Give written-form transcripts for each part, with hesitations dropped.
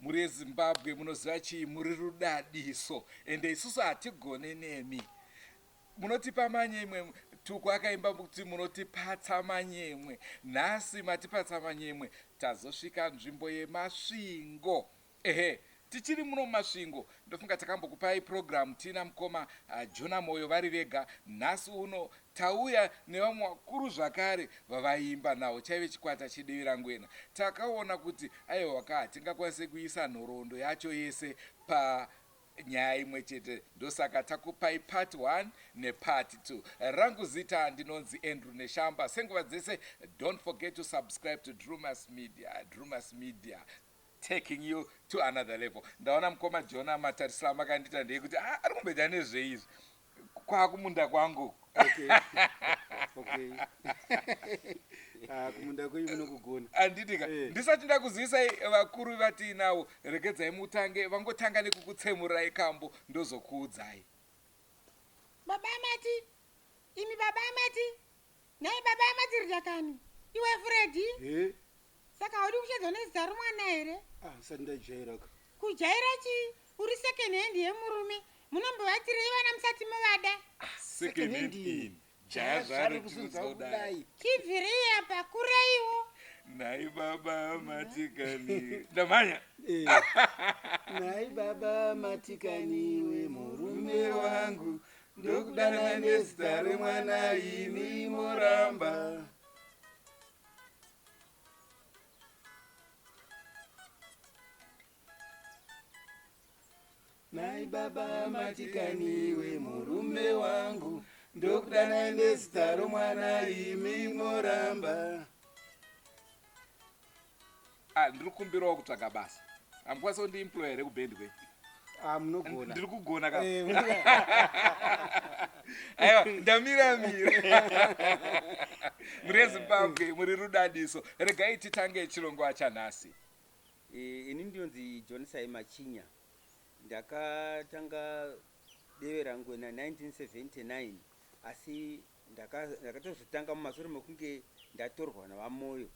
Mhuri yeZimbabwe munoziva chii muri rudadiso ende isusu hatigone nemi. Munotipa manyemwe Tuku akaimba kuti munotipatsa manyemwe. Nhasi matipatsa manyemwe tazosvika nzvimbo yeMasvingo. Ehe tichiri muno muMasvingo ndofunga takambokupai program tiina mukoma uh, Jonah Moyo vari vega. Nhasi uno tauya nevamwe vakuru zvakare vavaimba nawo chaive chikwata cheDevirangwena. Takaona kuti aiwa ka hatingakwanise kuisa nhoroondo yacho yese pa nyaya imwe chete ndosaka takupai part 1 nepart 2. Rangu zita ndinonzi Andrew Neshamba. Senguva dzese don't forget to subscribe to Drumas Media. Drumas Media taking you to another level. Ndaona mukoma Jonah matarisiro amakandiita ndeyekuti ah, ari kumboita nezvei izvi kwakumunda kwangu. Okay. Okay. Ah, kumunda kwenyu munokugona. Anditi ka Eh. ndisati ndakuzivisai vakuru vatiinawo regedzai mutange vangotanga nekukutsemurai kambo ndozokuudzai. Baba Mati, imi baba Mati, nhai baba Mati ridakani, iwe Freddy. Eh? Saka haudi kushedzwa nezita romwana here? Ah, ndisati ndajaira ka. Kujaira chii? Uri second hand yemurume. Munombovatirei vana musati movada? Second hand in. Jaya zvaro kuzunza kudai. Tibvirei apa, kuraiwo. Nhai baba matikani. Ndamhanya. Eh. Nhai baba matikaniwe murume wangu ndokudana nezita remwana imi moramba. Nhai baba matikaniwe murume wangu ndokudana nezita romwana imi moramba. Ah, ndiri kukumbirawo kutsvaga basa. Hamukwanisa kundiemploya here kubhendi kwenyu? Ah, munogona. Ndiri kugona ka. Eh, Aiwa, ndamira mira. Muri eZimbabwe, muri rudadiso. Regai titange chirongwa chanhasi. Eh, ini ndinonzi John Sai Machinya. Ndakatanga deve rangu na 1979 asi ndakatozotanga mumashure mekunge ndatorwa navaMoyo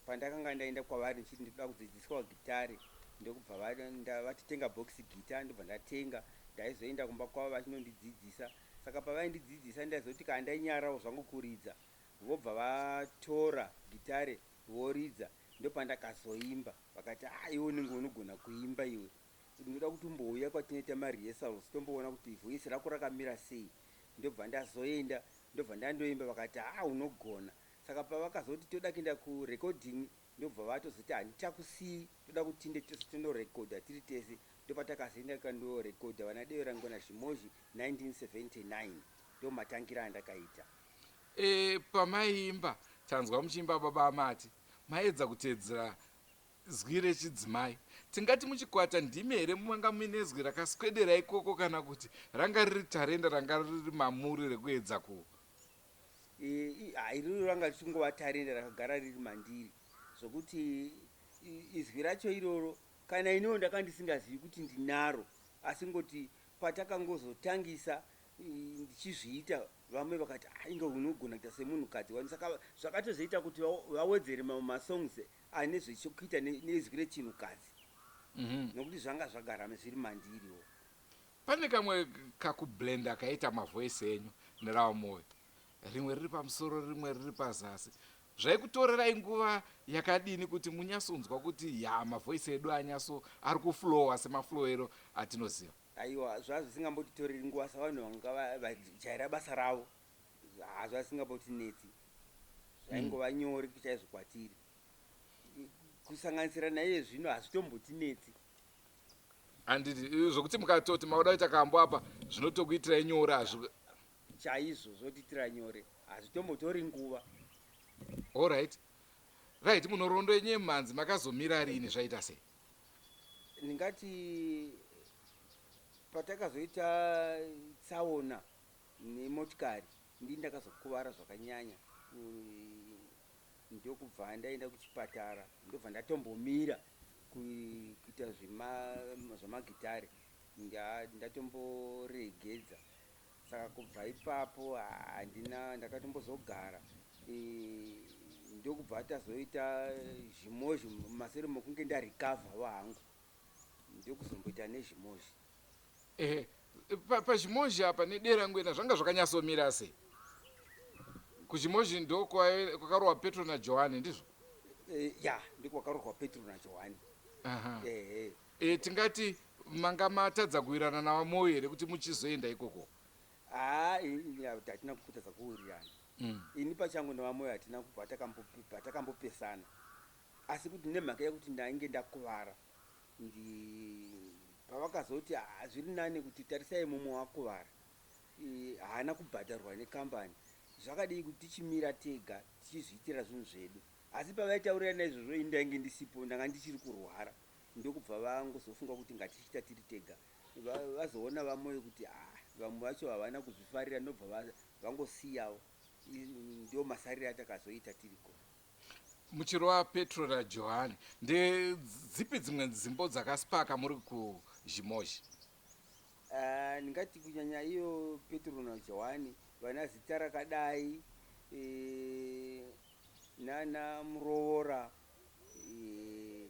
pandakanga ndaenda kwavari ndichiti ndinoda kudzidziswa gitare ndokubva vati tenga box guitar ndobva ndatenga. Ndaizoenda kumba kwavo vachinondidzidzisa saka pavaindidzidzisa ndaizoti kana ndainyarawo zvangu kuridza vobva vatora gitare voridza ndopandakazoimba vakati ah iwe unenge unogona kuimba iwe ndinoda kuti umbouya kwatinoita marehearsals tomboona kuti voice rako rakamira sei ndobva ndazoenda ndobva ndandoimba vakati ah unogona saka pavakazoti toda kuenda kurecording ndobva vatozoti handichakusii toda kuti tiende tose tinorekodha tiri tese ndopatakazoenda kandorekodha vana Deverangwena Zvimozhi 1979 ndomatangira andakaita. E, pamaiimba tanzwa muchiimba baba amati maiedza kuteedzera zwi rechidzimai. Tingati muchikwata ndimi here manga muine zwi rakaswedera ikoko kana kuti ranga riri tarenda ranga riri mamuri rekuedza ku. E, iroro ranga richingova tarenda rakagara riri mandiri zvokuti izwi racho iroro kana iniwo ndanga ndisingazivi kuti ndinaro asi ngoti patakangozotangisa ndichizviita vamwe vakati ah, inga unogona kuita semunhukadzi wani saka zvakatozoita kuti vawedzere mamwe masongs ane zvechekuita nezwi rechinhukadzi mhm. nokuti zvanga zvagara zviri mandiriwo. Pane kamwe kakublenda kaita mavoice enyu neraVaMoyo rimwe riri pamusoro rimwe riri pazasi zvaikutorerai nguva yakadini kuti munyasonzwa kuti ya mavoice edu anyaso ari kuflowa semaflowero atinoziva? Aiwa zvazvisingambotitoreri nguva savanhu vanga vajaira basa ravo hazvasingambotinetsi zvaingova nyore chaizvo kwatiri kusanganisira naiye zvino hazvitombotinetsi. Handiti zvokuti mukatoti makuda kuita kambo apa zvinotokuitirai nyore hazvi chaizvo zvotiitira nyore hazvitombotori nguva. Alright right munhoroondo yenyu yemhanzi makazomira rini zvaita sei? Ndingati patakazoita tsaona nemotikari ndini ndakazokuvara zvakanyanya ndokubva ndaenda kuchipatara ndobva ndatombomira kuita zvemagitare ndatomboregedza saka kubva ipapo handina ndakatombozogara ndokubva tazoita zvimozhi mumasure mekunge ndarecover hangu. Ndokuzomboita nezhimozhi. Ehe, pazhimozhi apa nederangwena zvanga zvakanyatsomira sei? Kuzhimozhi ndo kwakarohwa Petro naJohani, ndizvo? E, ya, ndikwakarohwa Petro naJohani. Ehe. E, tingati manga matadza kuwirana naVaMoyo here kuti muchizoenda ikoko? Haa, hatina kutadza kuwirirana. Ini pachangu naVaMoyo hatina kubva takambopesana. Asi kuti nemhaka yekuti ndainge ndakuvara, ndi pavakazoti haa zviri nani kuti tarisai mumwe wakuvara haana kubhadharwa nekambani zvakadii kuti tichimira tega tichizviitira zvinhu zvedu asi pavaitaurirana izvozvo ini ndainge ndisipo ndanga ndichiri kurwara ndokubva vangozofunga kuti ngatichiita tiri tega vazoona vamoyo kuti ah vamwe vacho havana kuzvifarira ndobva vangosiyawo ndio masariro atakazoita tiriko Muchirova Petro naJohani, ndedzipi dzimwe dzimbo dzakaspaka muri kuZhimozhi? Ah, ndingati kunyanya iyo Petro naJohani vana zita rakadai eh, nana muroora eh,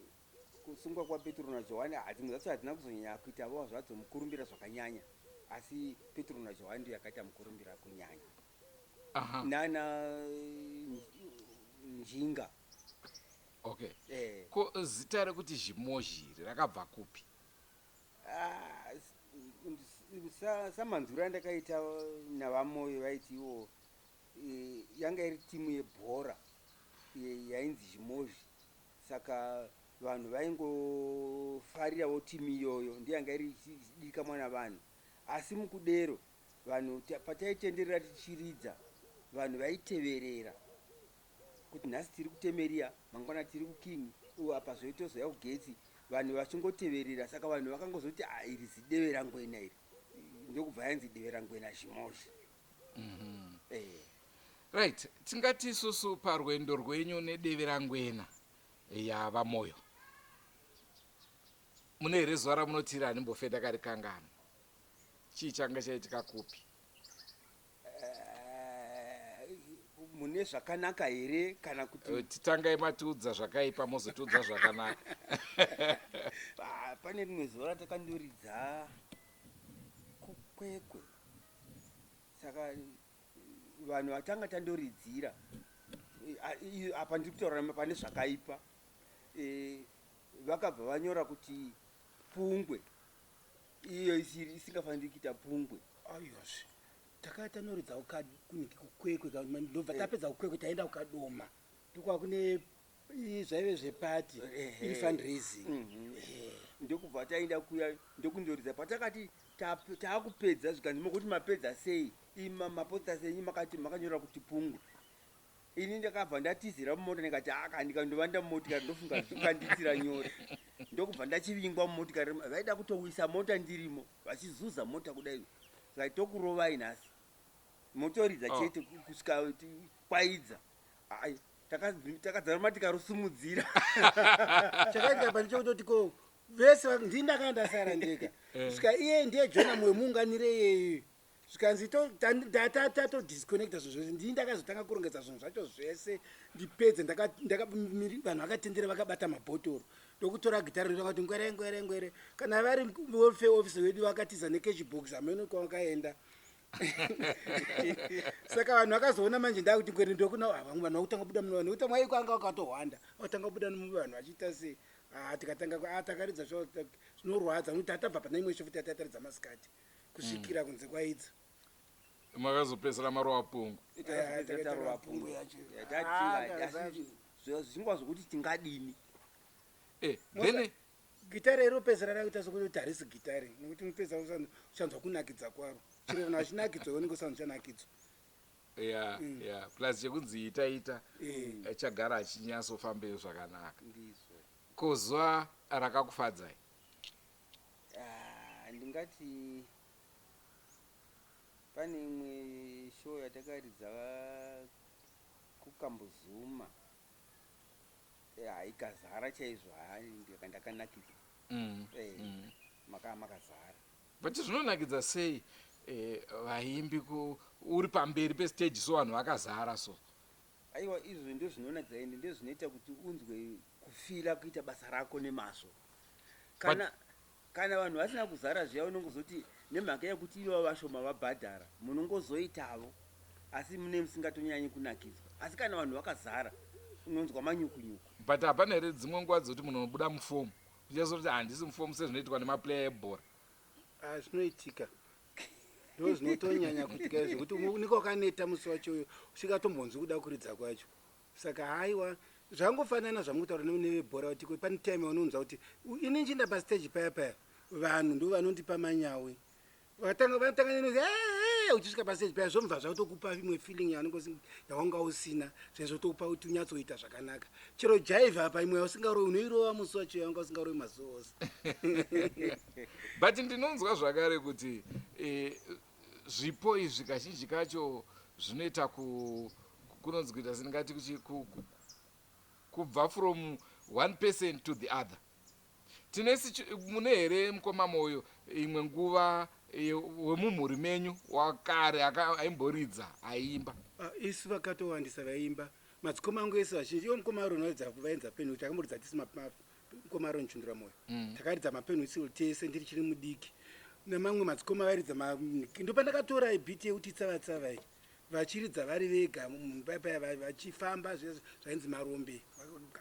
kusungwa kwaPetro naJohani ah, dzimwe dzacho hadzina kuzonyanya kuita vo zvadzo mukurumbira zvakanyanya asi Petro naJohani ndiyo yakaita mukurumbira kunyanya. Aha. Nana njinga. Okay. Eh. Ko zita rekuti Zhimozhi iri rakabva kupi? Ah, samanzwiro andakaita navaMoyo vaiti ivo e, yanga iri timu yebhora yainzi Zhimozhi saka vanhu vaingofarirawo timu iyoyo ndiyo yanga iri ichidikamwa navanhu asi mukudero Vanhu pataitenderera tichiridza, vanhu vaiteverera kuti nhasi tiri kuTemeria, mangwana tiri kuKing, apa zvoitozouya kuGetsi, vanhu vachingoteverera. Saka vanhu vakangozoti ah, iri zideve rangwena iri, ndokubva yanzi deve rangwena Zhimozhi. Mm -hmm. Eh. Right, tingati isusu parwendo rwenyu nedeve rangwena yavaMoyo mune here zuva ramunoti iri handimbofe ndakarikanganwa? Chii changa chaitika kupi? Eh, mune zvakanaka here kana kuti eh, titangai matiudza zvakaipa mozotiudza zvakanaka. Ah, pane rimwe zuva ratakandoridza kuKwekwe saka vanhu vatanga tandoridzira eh, apa ndiri kutaura pane zvakaipa vakabva vanyora kuti pungwe iyo isiri isingafaniri kuita pungwe. Aiwazve takaya tanoridza kuniki kuKwekwe ndobva eh. tapedza kuKwekwe taenda kuKadoma ndokwa kune zvaive zvepati iri fundraising mhm. eh. ndokubva taenda kuya ndokundoridza patakati taakupedza zvikanzi mokuti mapedza sei ima mapodza sei makati makanyora kuti pungwe Ini ndakabva ndatizira mumota ndikati aka ndikandovanda mumotikari ndofunga zvikandiitira nyore ndokubva ndachivingwa mumotikari vaida kutowisa mota ndirimo vachizuza mota kudai zvikati tokurovai nhasi motoridza oh. chete kusvika kwaidza takadzaruma tikarusumudzira chakaitika pane chekutoti ko vese ndini ndakanga ndasara ndega eh. svika iye ndiye jona mwemuunganire iyeyi Zvikanzi tatodisconnecta zvinhu zvese ndini ndakazotanga kurongedza zvinhu zvacho zvese ndipedze vanhu vakatendera vakabata mabhotoro ndokutora gitare ndokati ngwere ngwere ngwere kana vari welfare office wedu vakatiza necash box hameno kwavakaenda saka vanhu vakazoona manje ndakuti ngwere ndokuna ah, vamwe vanhu vakutanga kubuda muno nekuti vamwe vaiko anga vakatohwanda vakutanga kubuda muvanhu vachiita sei ah, tikatanga ah, takaridza zvinorwadza nokuti tatabva pana imwe shofuti yatataridza masikati kusvikira kunze kwaidza. Makazopedzisira marova pungu. Tarova pungu yacho. Zvingwa zvokuti tingadini. Eh, then gitare ropedzera rakuita sokuti harisi gitare nekuti unopedza uchanzwa kunakidza kwaro chero vanhu vachinakidzwa unenge usati uchanakidzwa ya mm. ya plus chekunzi ita ita eh. chagara achinyasofambe zvakanaka ko zuva rakakufadzai Ah, ndingati pane imwe show yatakaridza kuKambuzuma eh, ikazara chaizvo haa ndakanakidzwa mm, eh, mm. Maka makazara but zvinonakidza sei eh, vaimbi uri pamberi pestage so vanhu vakazara so Aiwa izvo ndozvinonakidza ende ndozvinoita kuti unzwe kufila kuita basa rako nemazvo. Kana. Kana vanhu vasina kuzara zviya unongozoti nemhaka yekuti ivo vashoma vabhadhara munongozoitavo asi mune musingatonyanyi kunakidzwa asi kana vanhu vakazara unonzwa manyukunyuku. But hapana here dzimwe nguva dzekuti munhu unobuda mufomu uchazoti handisi mufomu sezvinoitwa nemaplayer ebhora? Ah, zvinoitika ndo zvinotonyanya kuitika izvo kuti unenge wakaneta musi wacho uyo usingatombonzwi kuda kuridza kwacho saka haiwa zvangofanana zvamukutaura nevebhora kuti pane time yaunonzwa kuti ini nchinda pastage paya paya vanhu ndo vanondipa manyawi vatanga vatanga neno uchisvika pastage paya zvomva zvakutokupa imwe feeling yaunenge yawanga usina zvezvotokupa kuti unyatsoita zvakanaka chero jaive apa imwe yausingarovi unoirova musi wacho yawanga usingarovi mazuva ose. But ndinonzwa zvakare kuti eh, zvipo izvi kazhinji kacho zvinoita ku kunonzi kuita sendingati kubva from one person to the other. Tine mune here mukoma Moyo imwe nguva e, wemumhuri menyu wakare aimboridza aiimba? Ah, isu vakatowandisa vaiimba madzikoma angu ese vazhinji iwo mukoma Aroni vaidza vainza penhuti takamboridza tisi mukoma Aroni Chundura Moyo mm. takaridza mapenhuti tese ndiri chiri mudiki nemamwe madzikoma vairidza ndopandakatora ibhiti yekuti tsava tsava iyi vachiridza vari vega paya vachifamba zvainzi marombe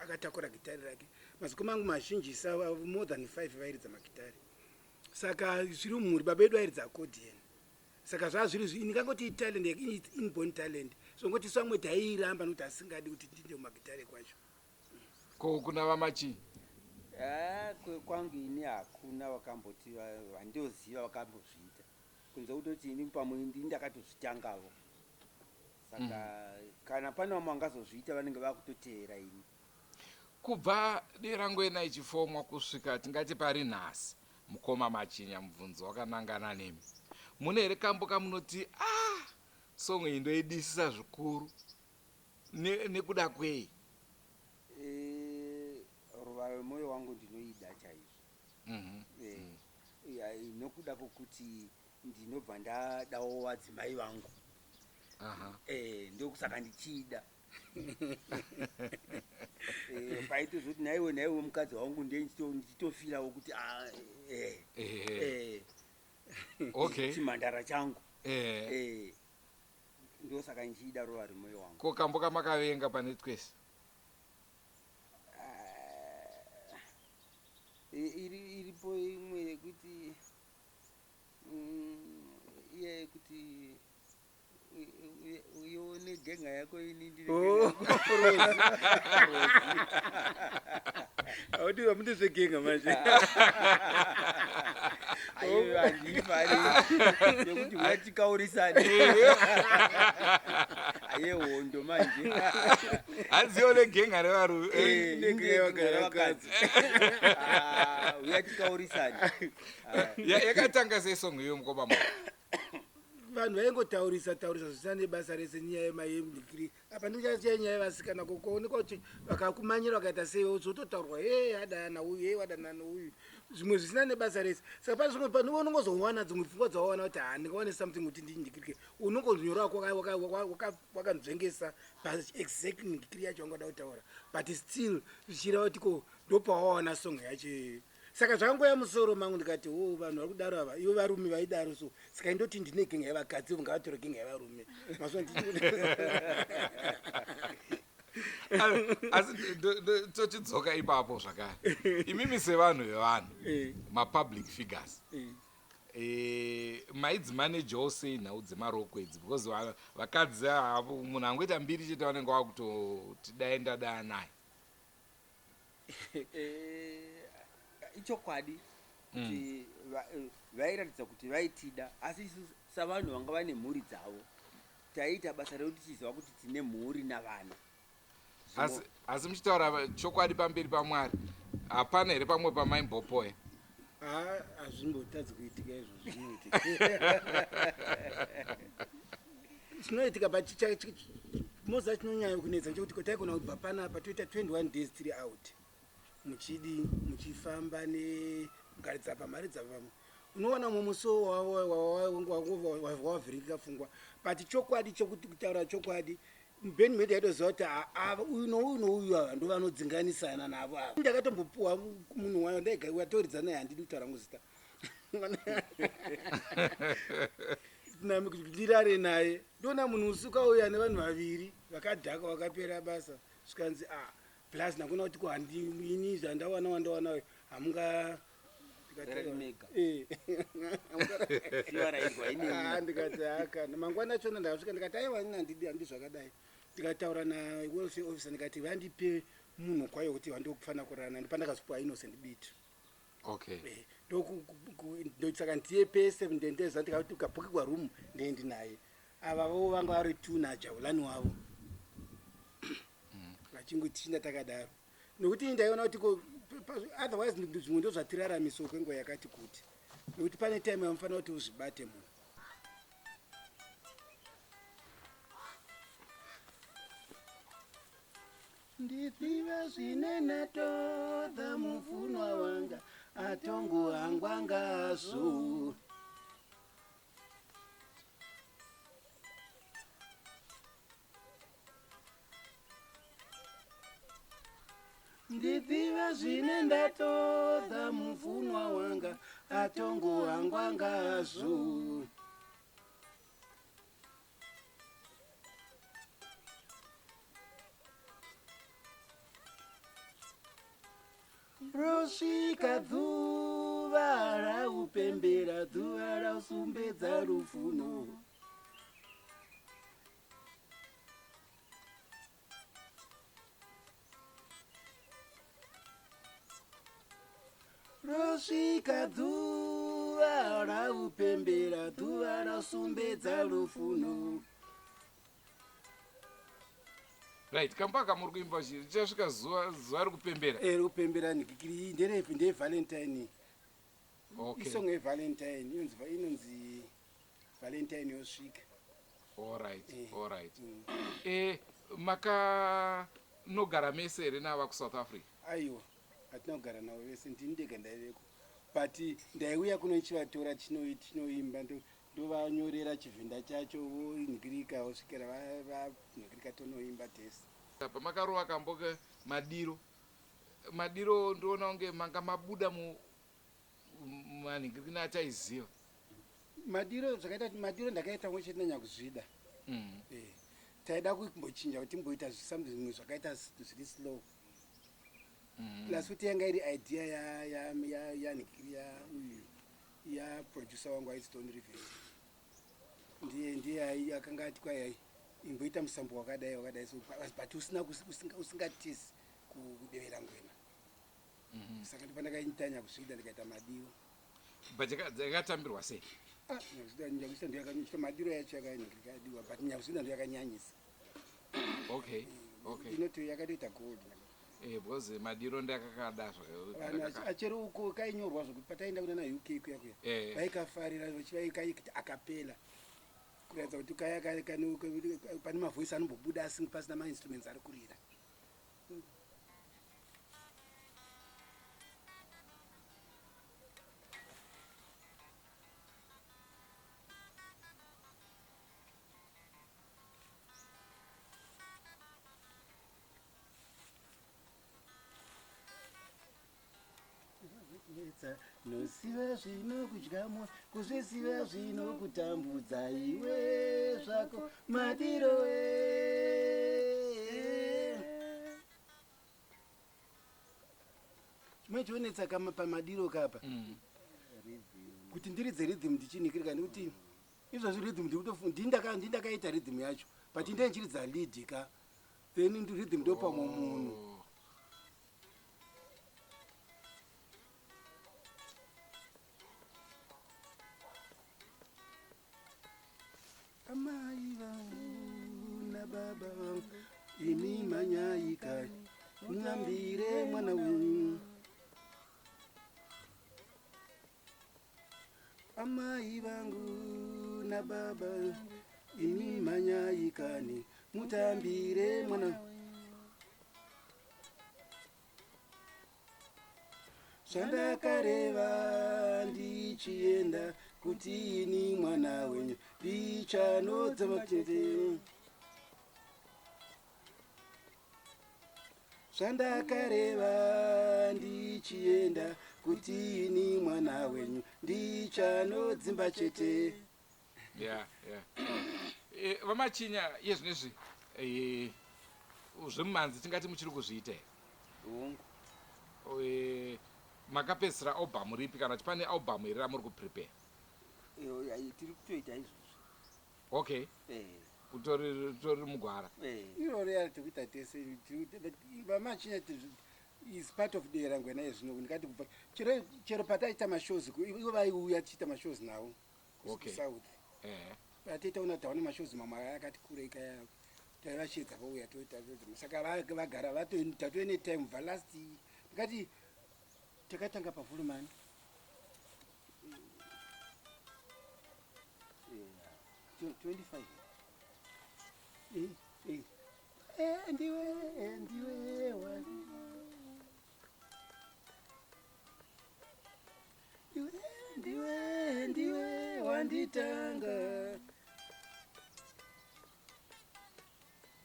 akatakura gitari rake madzikoma angu mazhinjisa more than five vairidza magitari saka zviri mumhuri baba edu airidza accordion saka zvaa zviri zvi ndingangoti italent inborn talent zvongoti samwe taiiramba nokuti asingadi kuti ndinde mumagitare kwacho ko kuna vamachii ah, kwangu ini hakuna vakamboti vandoziva vakambozviita kunze kutoti ini pamwe ndini ndakatozvitangavo saka mm. kana pane vamwe vangazozviita vanenge vakutoteera ini kubva derangwena ichifomwa kusvika tingati pari nhasi mukoma machinya mubvunzo wakanangana nemi mune here kambo kamunoti ah song iyi ndoidisisa zvikuru nekuda kwei e, ruva rwemwoyo wangu ndinoida chaizvo mm -hmm. e, mm. Nokuda kwokuti ndinobva ndadawo vadzimai vangu eh, ndokusaka ndichiida eh, paitozoti naiwe naiwe mukadzi wangu ndiye ndichitofirawo kuti ah, eh, okay chimhandara changu ndosaka ndichiida ruva remoyo wangu. Ko kambo kamakavenga pane twese? Iripo imwe yekuti mm, iye yekuti uione genga yako ini ndine oh. Auti vamuti zvegenga manje. Aiwa handifari nekuti watikaurisani. Aye hondo manje. Hanzi ione genga revarume. Eh, genga revakadzi. Ah, uya tikaurisani. Yakatanga sei song iyo mukoma mo? Vanhu vaingotaurisa taurisa zvisina nebasa rese nyaya yemayemdikiri apa ndichasiya nyaya yevasikana kuonekwa kuti vakakumanyira vakaita sei zvototaurwa he adana uyu he wadanana nouyu zvimwe zvisina nebasa rese saka pane zvimwe pane unongozowana dzimwe pfungwa dzawawana kuti ha ndingawane something kuti ndindikirike unongonyora wakanzvengesa paexact ndikiri yacho wangada kutaura but still zvichireva kuti ko ndopawawana song yacho iyoyo saka zvakangoya musoro mangu ndikati o oh, vanhu vari kudaro ava ivo varume vaidaro so saka indoti ndine genga yevakadzi ivo ngavatore genga yevarume mazuva asi tochidzoka ipapo zvakare imimi sevanhu vevanhu eh. mapublic figures eh. Eh, maidzimanejawo sei nhau dzemaroko idzi because vakadzi avo munhu angoita mbiri chete vanenge vakutoti dai ndadaa naye Eh, ichokwadi kuti mm. eh, vairatidza kuti vaitida asi isu savanhu vanga vane mhuri dzavo taiita basa rekuti tichiziva kuti tine mhuri navana asi, asi muchitaura chokwadi pamberi pamwari hapana here pamwe pamaimbopoya hazvimbotadzi kuitika izvo zvinoitika chinoitika but moza chinonyanya kunetsa nchekuti taigona kubva panapa toita 21 days tiri out muchidi muchifamba nekugaridza pamaridza pamwe unowana mumwe musi wavhiringika pfungwa but chokwadi chokuti kutaura chokwadi Band mate yaitoziva kuti ava uyu nouyu nouyu ava ndovanodzinganisana navo ava. Ndakatombopuwa munhu wayo ndaiga watoridza naye handidi kutaura nguzita. Ndirare naye ndoona munhu usiku auya nevanhu vaviri vakadhakwa vakapera basa zvikanzi a ah, plus ndakona kuti ko handi ini zvandawana wandawana uyu hamunga Eh. Ah, ndikati haka mangwana achona ndakasvika ndikati aiwa ini handidi handi zvakadai ndikataura nawelfare officer ndikati vandipe munhu kwayo kuti vandokufanira kurara nani pandakazopiwa innocent bit okay eh, saka ndiye pese ndendeza ndikati ukabhukigwa room ndiye ndinaye ava vo vanga vari two najaulani wavo vachingotichinda takadaro nokuti ini ndaiona kuti ko otherwise zvimwe ndozvatiraramisawo kwenguva yakati kuti nokuti pane time yamufanira kuti uzvibate munhu Ndiziva zvine natodha mufunwa wanga atongo hangwa ngazvo. Ndiziva zvine ndatodha mufunwa wanga atongo hangwa ngazvo. Rosvika dhuva raupembera dhuva rausumbedza rufuno. Rosvika dhuva raupembera dhuva rasumbedza lufuno. Right, kamba kamuri kuimba chii richasvika zuva zuva rikupembera. Eh, rikupembera ndikiri nderepi ndeye Valentine. Okay. Isong ye Valentine inonzi inonzi Valentine yosvika. All right, eh. all right. Eh, makanogara mese here nava kuSouth Africa? Aiwa, hatina kugara navo vese, ndini ndega ndaiveko. But ndaiuya kuno ndichivatora tinoimba ndovanyorera chivhenda chacho vonhikirika vosvikira vanhikirika tonoimba tese. Pamakarova kambo madiro madiro ndoona kunge manga mabuda mu manhingirikini ataiziva. Madiro zvakaita kuti madiro ndakaita mwe chete nanyakuzvida. Eh, taida kumbochinja kuti timboita something zvimwe zvakaita zviri slow. Plus kuti yanga iri idea ya ya ya ya ya uyu ya producer wangu aizi Tony Rivers. Ndiye ndiye ai akanga ati kwai imboita musambo wakadai wakadai so but usina usingatizi kudevera ngwena. Saka ndopandakaita nyakuzviita ndikaita madiro. But yakatambirwa sei? Ah, nyakuzviita nyakuzviita ndiyo yakanyanyisa madiro yacho yakadiwa but nyakuzviita ndiyo yakanyanyisa. Okay, okay. Inoti yakatoita gold. Eh, because madiro ndakakada zvaka. Achero uko kainyorwa zvokuti pataienda kuna na UK kuya kuya. Eh. Vaikafarira vachivaikaita akapela. Kuratidza kuti kaya pane mavoice anombobuda asi pasina mainstruments ari kurira. Nosiva zvinokudya moyo kuzvisiva zvinokutambudza iwe zvako madiro chimwe chionetsa kama pamadiro kapa kuti ndiridze rhythm ndichinikirika nekuti izvozvi rhythm ndindakaita rhythm yacho but ndee ndichiridza lead ka then rhythm ndopamwe munhu oh. Amai vangu nababa vangu imi manyai kai munambire mwana wenyu. Amai vangu nababa imi manyai kani mutambire mwana. Zvandakareva ndichienda kuti ini mwana wenyu ndichanodza matete. Zvandakareva ndichienda kuti ini mwana wenyu ndichanodzimba chete. Yeah, yeah. Eh, VaMachinya, iye zvinezvi eh, zvemumanzi tingati muchiri kuzviita here? Hongu. Eh, makapedzisira album ripi kana kuti pane album here ramuri kuprepare? Tiri kutoita izvozvo. Okay. Kutori tori mugwara. Iro reya tikuita tese VaMachinya is part of dera ngwena yezvino ndikati kubva chero chero pataiita mashows ivo vaiuya tichiita mashows nawo Okay. South. Eh. Pataiita una taona mashows mamwe akati kurei kaya taivashedza vouya toita saka vagara tatove netime bva last ndikati takatanga pavhulumani 25. Ndiwe ndiwe ndiwe ndiwe wanditanga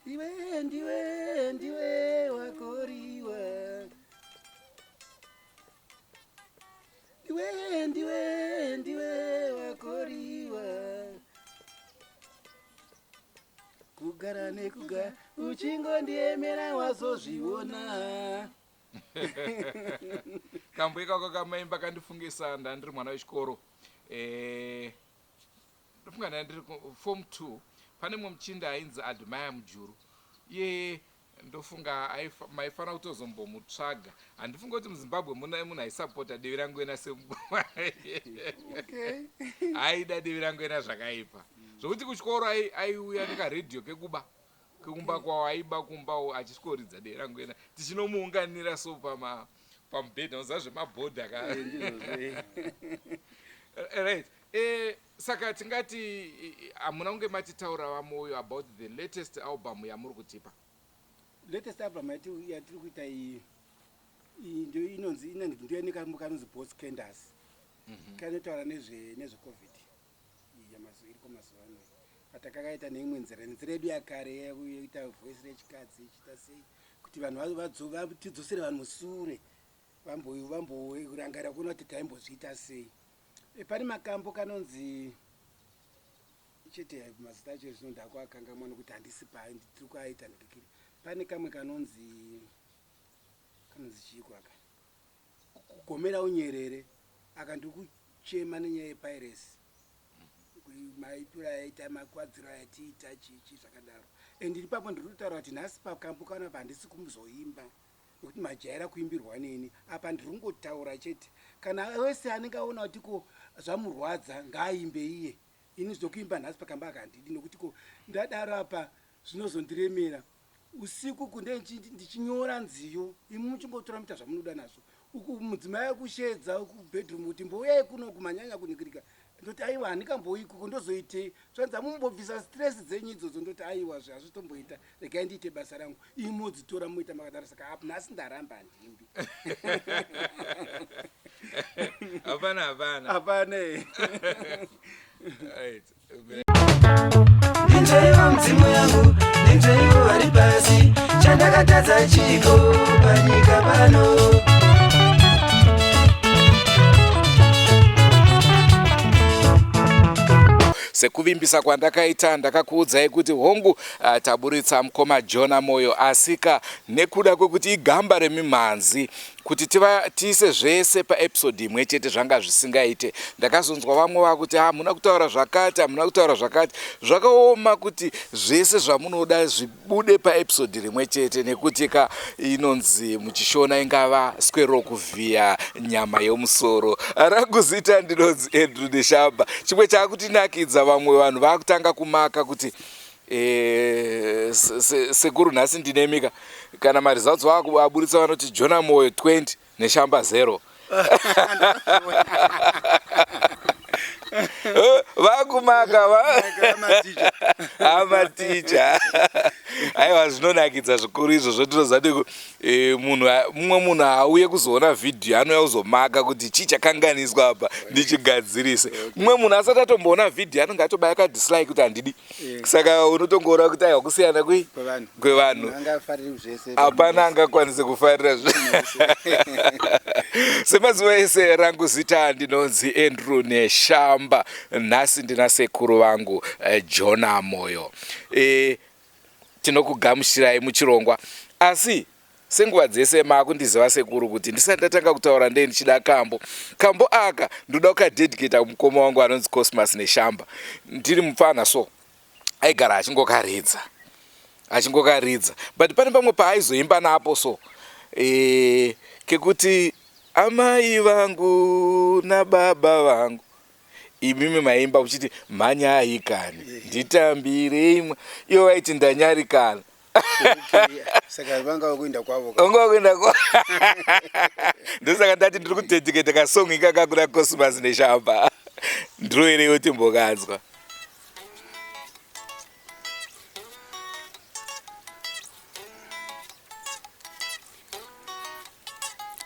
iwe ndiwe ndiwe wakoriwa iwe ndiwe ndiwe wakoriwa kugara nekugara uchingondiemera wazozviona. Kambo ikako kamaimba kandifungisa ndandiri mwana wechikoro, ndofunga ndandiri form 2. Pane mumwe muchinda ainzi Admire Mujuru. Iye ndofunga maifanira kutozombomutsvaga. Handifunga kuti muZimbabwe muna munhu aisapota Divi Rangwena semukoma. Aida Divi Rangwena zvakaipa zvokuti kuchikoro aiuya nekaredhiyo kekuba kekumba kwavo, aiba kumba achisvikoridza Divi Rangwena, tichinomuunganira so pamubhedha unoziva zvemabhodha ka. Right, saka tingati hamuna kunge matitaura, VaMoyo, about the latest album yamuri kutipa. Latest album yatiri kuita iyi, iyi ndio inonzi ndio nekambo kanonzi Boss Candas, kanotaura nezveCovid iriko mazuva ano, but takakaita neimwe nzira, nzira yedu yakare yekuita voice rechikadzi ichiita sei kuti vanhu tidzosere vanhu musure, vamborangarira kuona kuti taimbozviita sei. Pane makambo kanonzi chete, mazita acho zvino ndakuakangamwa nokuti handisi tiri kuaita ndikiri. Pane kamwe kanonzi chiiko aka, Kugomera Unyerere. Aka ndiri kuchema nenyaya yepiracy, maitiro aita, makwadziro ayatiita, chichi zvakadaro. And ipapo ndiri kutaura kuti nhasi pakambo kanapa handisi kumuzoimba nekuti majaira kuimbirwa neni. Apa ndiri kungotaura chete. Kana wese anenge aona kuti ko zvamurwadza, ngaaimbe iye. Ini zvokuimba nhasi pakamba aka handidi, nokuti ko ndadaro apa zvinozondiremera usiku kunde ndichinyora nziyo, imi muchingotora muita zvamunoda nazvo. Uku mudzimai akushedza kubedroom kuti mbouyai kuno kumanyanya kunikirika, ndoti aiwa, handingambouyi kuko, ndozoitei? Zvanzi amumbobvisa stress dzenyu idzodzo. Ndoti aiwa, zvazvitomboita, regai ndiite basa rangu, imi modzitora muita makadaro. Saka apo nhasi ndaramba, handimbi. Hapana, hapana. Hapana. Right. Ndinzweiwo mudzimu yangu, ndinzweiwo vari pasi, chandakatadza chiko panyika pano? Sekuvimbisa kwandakaita, ndakakuudzai kuti hongu, taburitsa mukoma Jona Moyo, asika nekuda kwekuti igamba remimhanzi, kuti tiise zvese paepisode imwe chete zvanga zvisingaite. Ndakazonzwa vamwe vakuti hamuna kutaura zvakati, hamuna kutaura zvakati. Zvakaoma kuti zvese zvamunoda zvibude paepisode rimwe chete, nekuti ka inonzi muchiShona ingava squero kuvhiya nyama yomusoro. Rangu zita ndinonzi Andrew Neshamba. Chimwe chaakutinakidza, vamwe vanhu vaakutanga kumaka kuti sekuru nhasi ndinemika kana maresults vakuaburitsa, vanoti Jona Moyo 20, Neshamba 0. Vakumaka amaticha. Aiwa. Aiwa, zvinonakidza zvikuru izvozvo. Tinoziva kuti eh, munhu mumwe munhu haauye kuzoona vhidhiyo, anouya kuzomaka kuti chii chakanganiswa apa ndichigadzirise. Mumwe munhu asati atomboona vhidhiyo anenge atobaya kadislike kuti handidi. Saka unotongoona kuti aiwa, kusiyana kwei kwevanhu, hapana angakwanise kufarira. Semazuva ese, rangu zita ndinonzi Andrew Neshamba. Nhasi ndina sekuru vangu Jona Moyo. Tinokugamuchirai muchirongwa, asi senguva dzese maakundiziva sekuru kuti ndisati ndatanga kutaura ndee ndichida kambo. Kambo aka ndoda kukadedicata kumukoma wangu anonzi Cosmas Neshamba. Ndiri mupfana so aigara achingokaridza achingokaridza, but pane pamwe paaizoimba napo so kekuti amai vangu nababa vangu, imimi maimba uchiti mhanyai kani nditambirei, ivo vaiti ndanyarikana. Saka vanga vakuenda kwavo. Vanga vakuenda kwa, ndosaka ndati ndiri kudedicate kasong ikaka kuna Cosmas Neshamba. Ndiroereiwo timbokanzwa.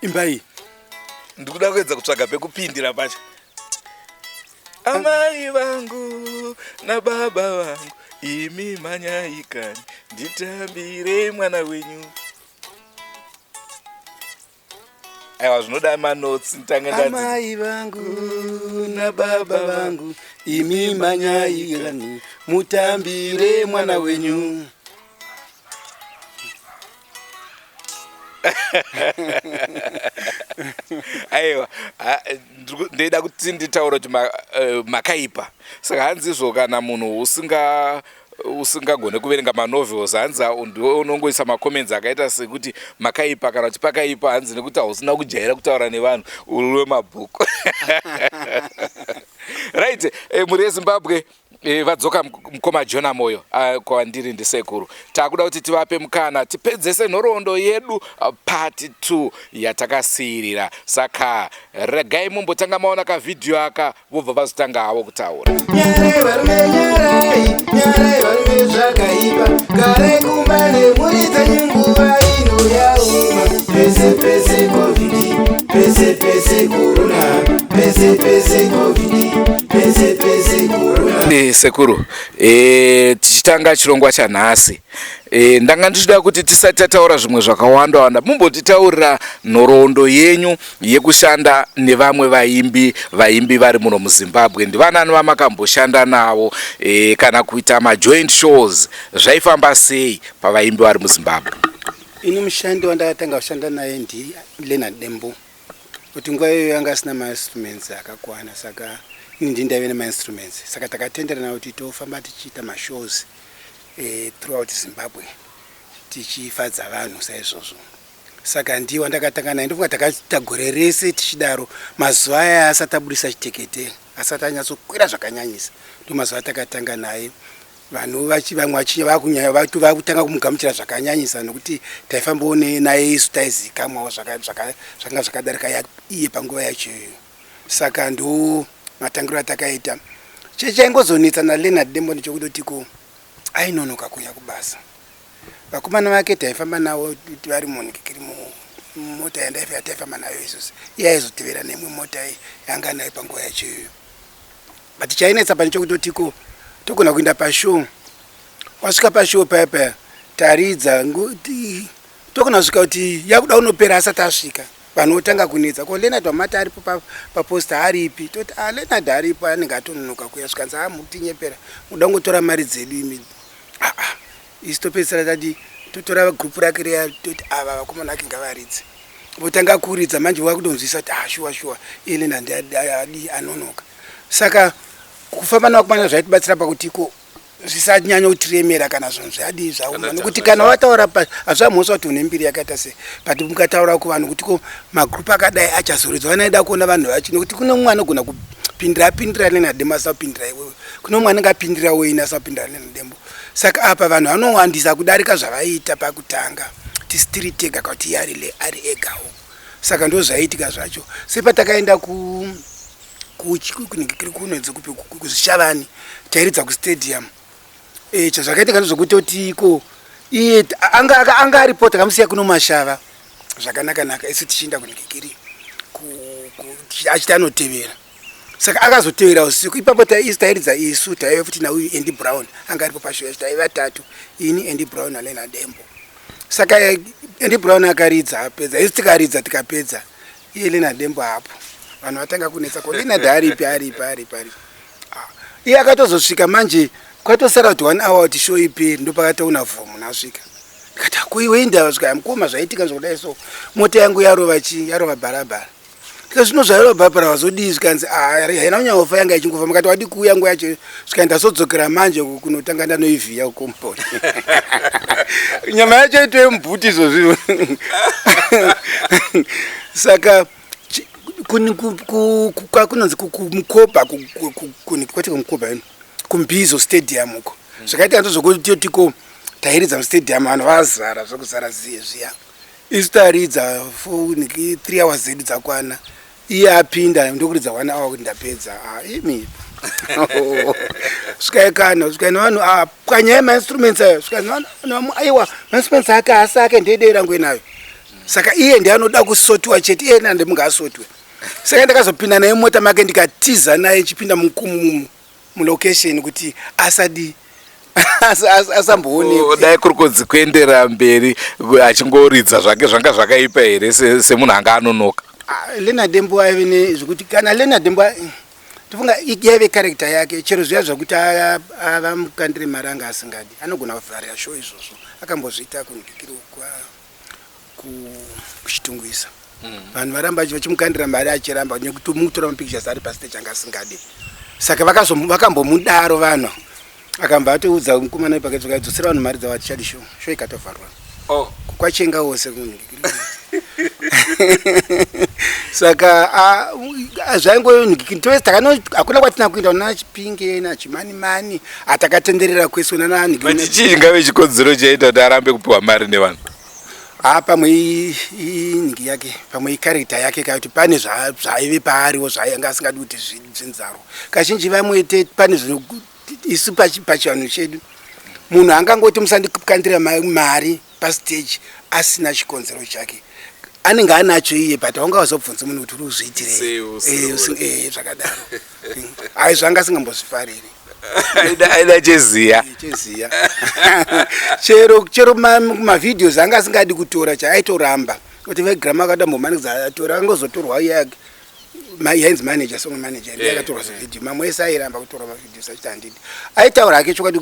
Imba iyi. Ndikuda kuedza kutsvaga pekupindira pacho. Amai vangu nababa vangu, imi mhanyai kani nditambire mwana wenyu. Aiwa, zvinoda manotsi nditange ndadzi. Amai vangu nababa vangu, imi mhanyai kani mutambire mwana wenyu. Aiwa, ndoida kuti nditaure kuti makaipa. Saka hanzi izvo kana munhu usingagone kuverenga manovels, hanzi ndiwe unongoisa macomments akaita sekuti makaipa kana kuti pakaipa, hanzi nekuti hausina kujaira kutaura nevanhu, uri wemabhuku. Right, mhuri yeZimbabwe, vadzoka mukoma Jona Moyo kwandiri ndisekuru. Takuda kuti tivape mukana tipedzese nhoroondo yedu, part 2 yatakasiyirira. Saka regai mumbotanga maona kavhidhiyo aka, vobva vazotanga havo kutaura. Nyarai varume, nyarai, nyarai varume, zvakaipa. Garai kumba nemhuri dzenyu, nguva ino yaoma. Pese pese COVID, pese pese corona, pese pese COVID, pese pese corona. Sekuru, tichitanga chirongwa chanhasi, ndanga ndichida kuti tisati tataura zvimwe zvakawanda wanda, mumbotitaurira nhoroondo yenyu yekushanda nevamwe vaimbi vari muno muZimbabwe. Ndivanani vamakamboshanda navo, kana kuita majoint shows, zvaifamba sei pavaimbi vari muZimbabwe? Ini mushandi wandakatanga kushanda naye ndi Leonard Dembo, kuti nguva iyoyo anga asina mainstruments akakwana, saka ini ndini ndaive nemainstruments. Saka takatenderana kuti tofamba tichiita mashows throughout Zimbabwe tichifadza vanhu saizvozvo. Saka ndiye wandakatanga naye. Ndofunga takaita gore rese tichidaro, mazuva aya asati abudisa Chitekete, asati anyatsokwira zvakanyanyisa. Ndo mazuva atakatanga naye. Vanhu vamwe vakunyanya vakutanga kumugamuchira zvakanyanyisa, nokuti taifambawo naye isu, taizikamwawo zvakanga zvakadarika iye panguva yacho iyoyo. Saka ndo matangiro atakaita. Chaingozonetsa naLeonard Dembo ndechekutoti ko ainonoka kuuya kubasa. Vakomana vake taifamba navo vari munikiri mumota yataifamba nayo isusu, iye aizotevera neimwe mota yanga nayo panguva yacho iyoyo. But chainetsa pane chekutoti ko togona kuenda pashow, wasvika pashow paya paya taridza, togona kusvika kuti yakuda unopera asati asvika, vanhu votanga kunetsa, ko Leonard wamati aripo paposta aripi? Toti a ah, Leonard aripo, anenge atononoka kuya. Svikanzi, a mutinyepera, muda kungotora mari dzedu imi. Aa, isu topedzisira tati totora gurupu rake riya, toti ava vakomana vake ngavaridze. Votanga kuridza manje, vakutonzwisa kuti ah, shuwa shuwa iye Leonard adi anonoka. Saka kufamba navakomana zvaitibatsira pakuti ko zvisanyanya kutiremera kana zvinhu zvadii zvaoma, nekuti kana wataura hazvamhosva kuti une mbiri yakaita sei, but mukataura kuvanhu kuti ko magrupu akadai achazoridzwa, vanoida kuona vanhu vacho, nekuti kune mumwe anogona kupindira apindira Leonard Dembo asina kupindira iwewe, kune mumwe anenge apindira weini asina kupindira Leonard Dembo. Saka apa vanhu vanowandisa kudarika zvavaiita pakutanga tisi tiri tega, kuti iye ari egawo. Saka ndo zvaiitika zvacho. Sepatakaenda ku kunonzi kupi, kuZvishavani, tairidza kustadium. Chazvakaitika ndezvekutoti ko Iye anga anga aripo takamusiya kuno mashava zvakanaka naka isu tichienda kunhikikiri achiti anotevera. Saka akazotevera usiku ipapo isu tairidza isu taive futi nauyu Andy Brown anga aripo pashow yacho taive vatatu ini Andy Brown naLena Dembo. Saka eh, Andy Brown akaridza apedza isu tikaridza tikapedza iye Leonard Dembo hapo vanhu vatanga kunetsa ko Leonard aripi aripi aripi aripi ah, iye akatozosvika manje kwatosara kuti one hour kuti show iperi ndopakatoona vho munhu asvika ndikati ko iwe indava svika mukoma zvaitika zvokudai so mota yangu yarova chii yarova bharabhara ndikati zvino zvairova bharabhara wazodii zvikanzi ah, haina kunyanyofa yanga ichingofa mukati wadi kuuya nguva yacho svika ndazodzokera manje kunotanga ndanoivhiya kukomponi nyama yacho itove mubhuti izvozvi saka kunonzi kumukoba kwati kumukoba ino kumbizo stadium uko zvakaita ndozvokutiko tairidza mustadium vanhu vazara zvokuzara ziye zviya isu taridza three hours dzedu dzakwana iye apinda ndokuridza one hour kuti ndapedza ah, imi svikai kana svikai nevanhu ah, pwanyai mainstruments ayo svikai nevanhu aiwa mainstruments ake haasi ake ndedei rangu inayo saka iye ndiye anoda kusotiwa chete iye nande munga asotwe saka ndakazopinda naye mota make ndikatiza naye chipinda mulocation kuti asadi asamboonekwa dai kuri kunzi kuenderera mberi achingoridza zvake zvanga zvakaipa here semunhu anga anonoka ah, Leonard Dembo aive nezvekuti kana Leonard Dembo tofunga yaive character yake chero zviya zvekuti avamukandire mari anga asingadi anogona kuvharira show izvozvo akambozviita kunhikirwa kuchitungwisa mm. vanhu varamba vachimukandira mari achiramba nekuti mutora mapictures ari pastage anga asingadi saka vakambomudaro vanhu akambva atoudza mukomana wepakati vakadzosera vanhu mari dzavo hatichadi show show ikatovharwa oh. kwachenga wose saka zvaingo hakuna kwatina kuenda nana chipinge nachimanimani atakatenderera kwese nanani chii chingave chikonzero chaita kuti arambe kupiwa mari nevanhu haa pamwe inhingi yake pamwe ikarekta yake kakuti pane zvaive paariwo zvaainge asingadi kuti zvinzaro kazhinji vamwe pane isu pachivanhu chedu munhu angangoti musandikandira mari pastage asina chikonzero chake anenge anacho iye but haunga wazobvunzi munhu kuti uri kuzviitirei eh, eh, zvakadaro ai zvanga asingambozvifariri aida cheziya eh, cheziya chero chero mavideos anga asingadi kutora chaaitoramba kuti vegrama akada mbomanikidza atora angozotorwa yake yainzi manager song manager ndiye akatorwa zvevideo mamwe ese airamba kutorwa mavideos achiti handidi aitaura hake chokwadi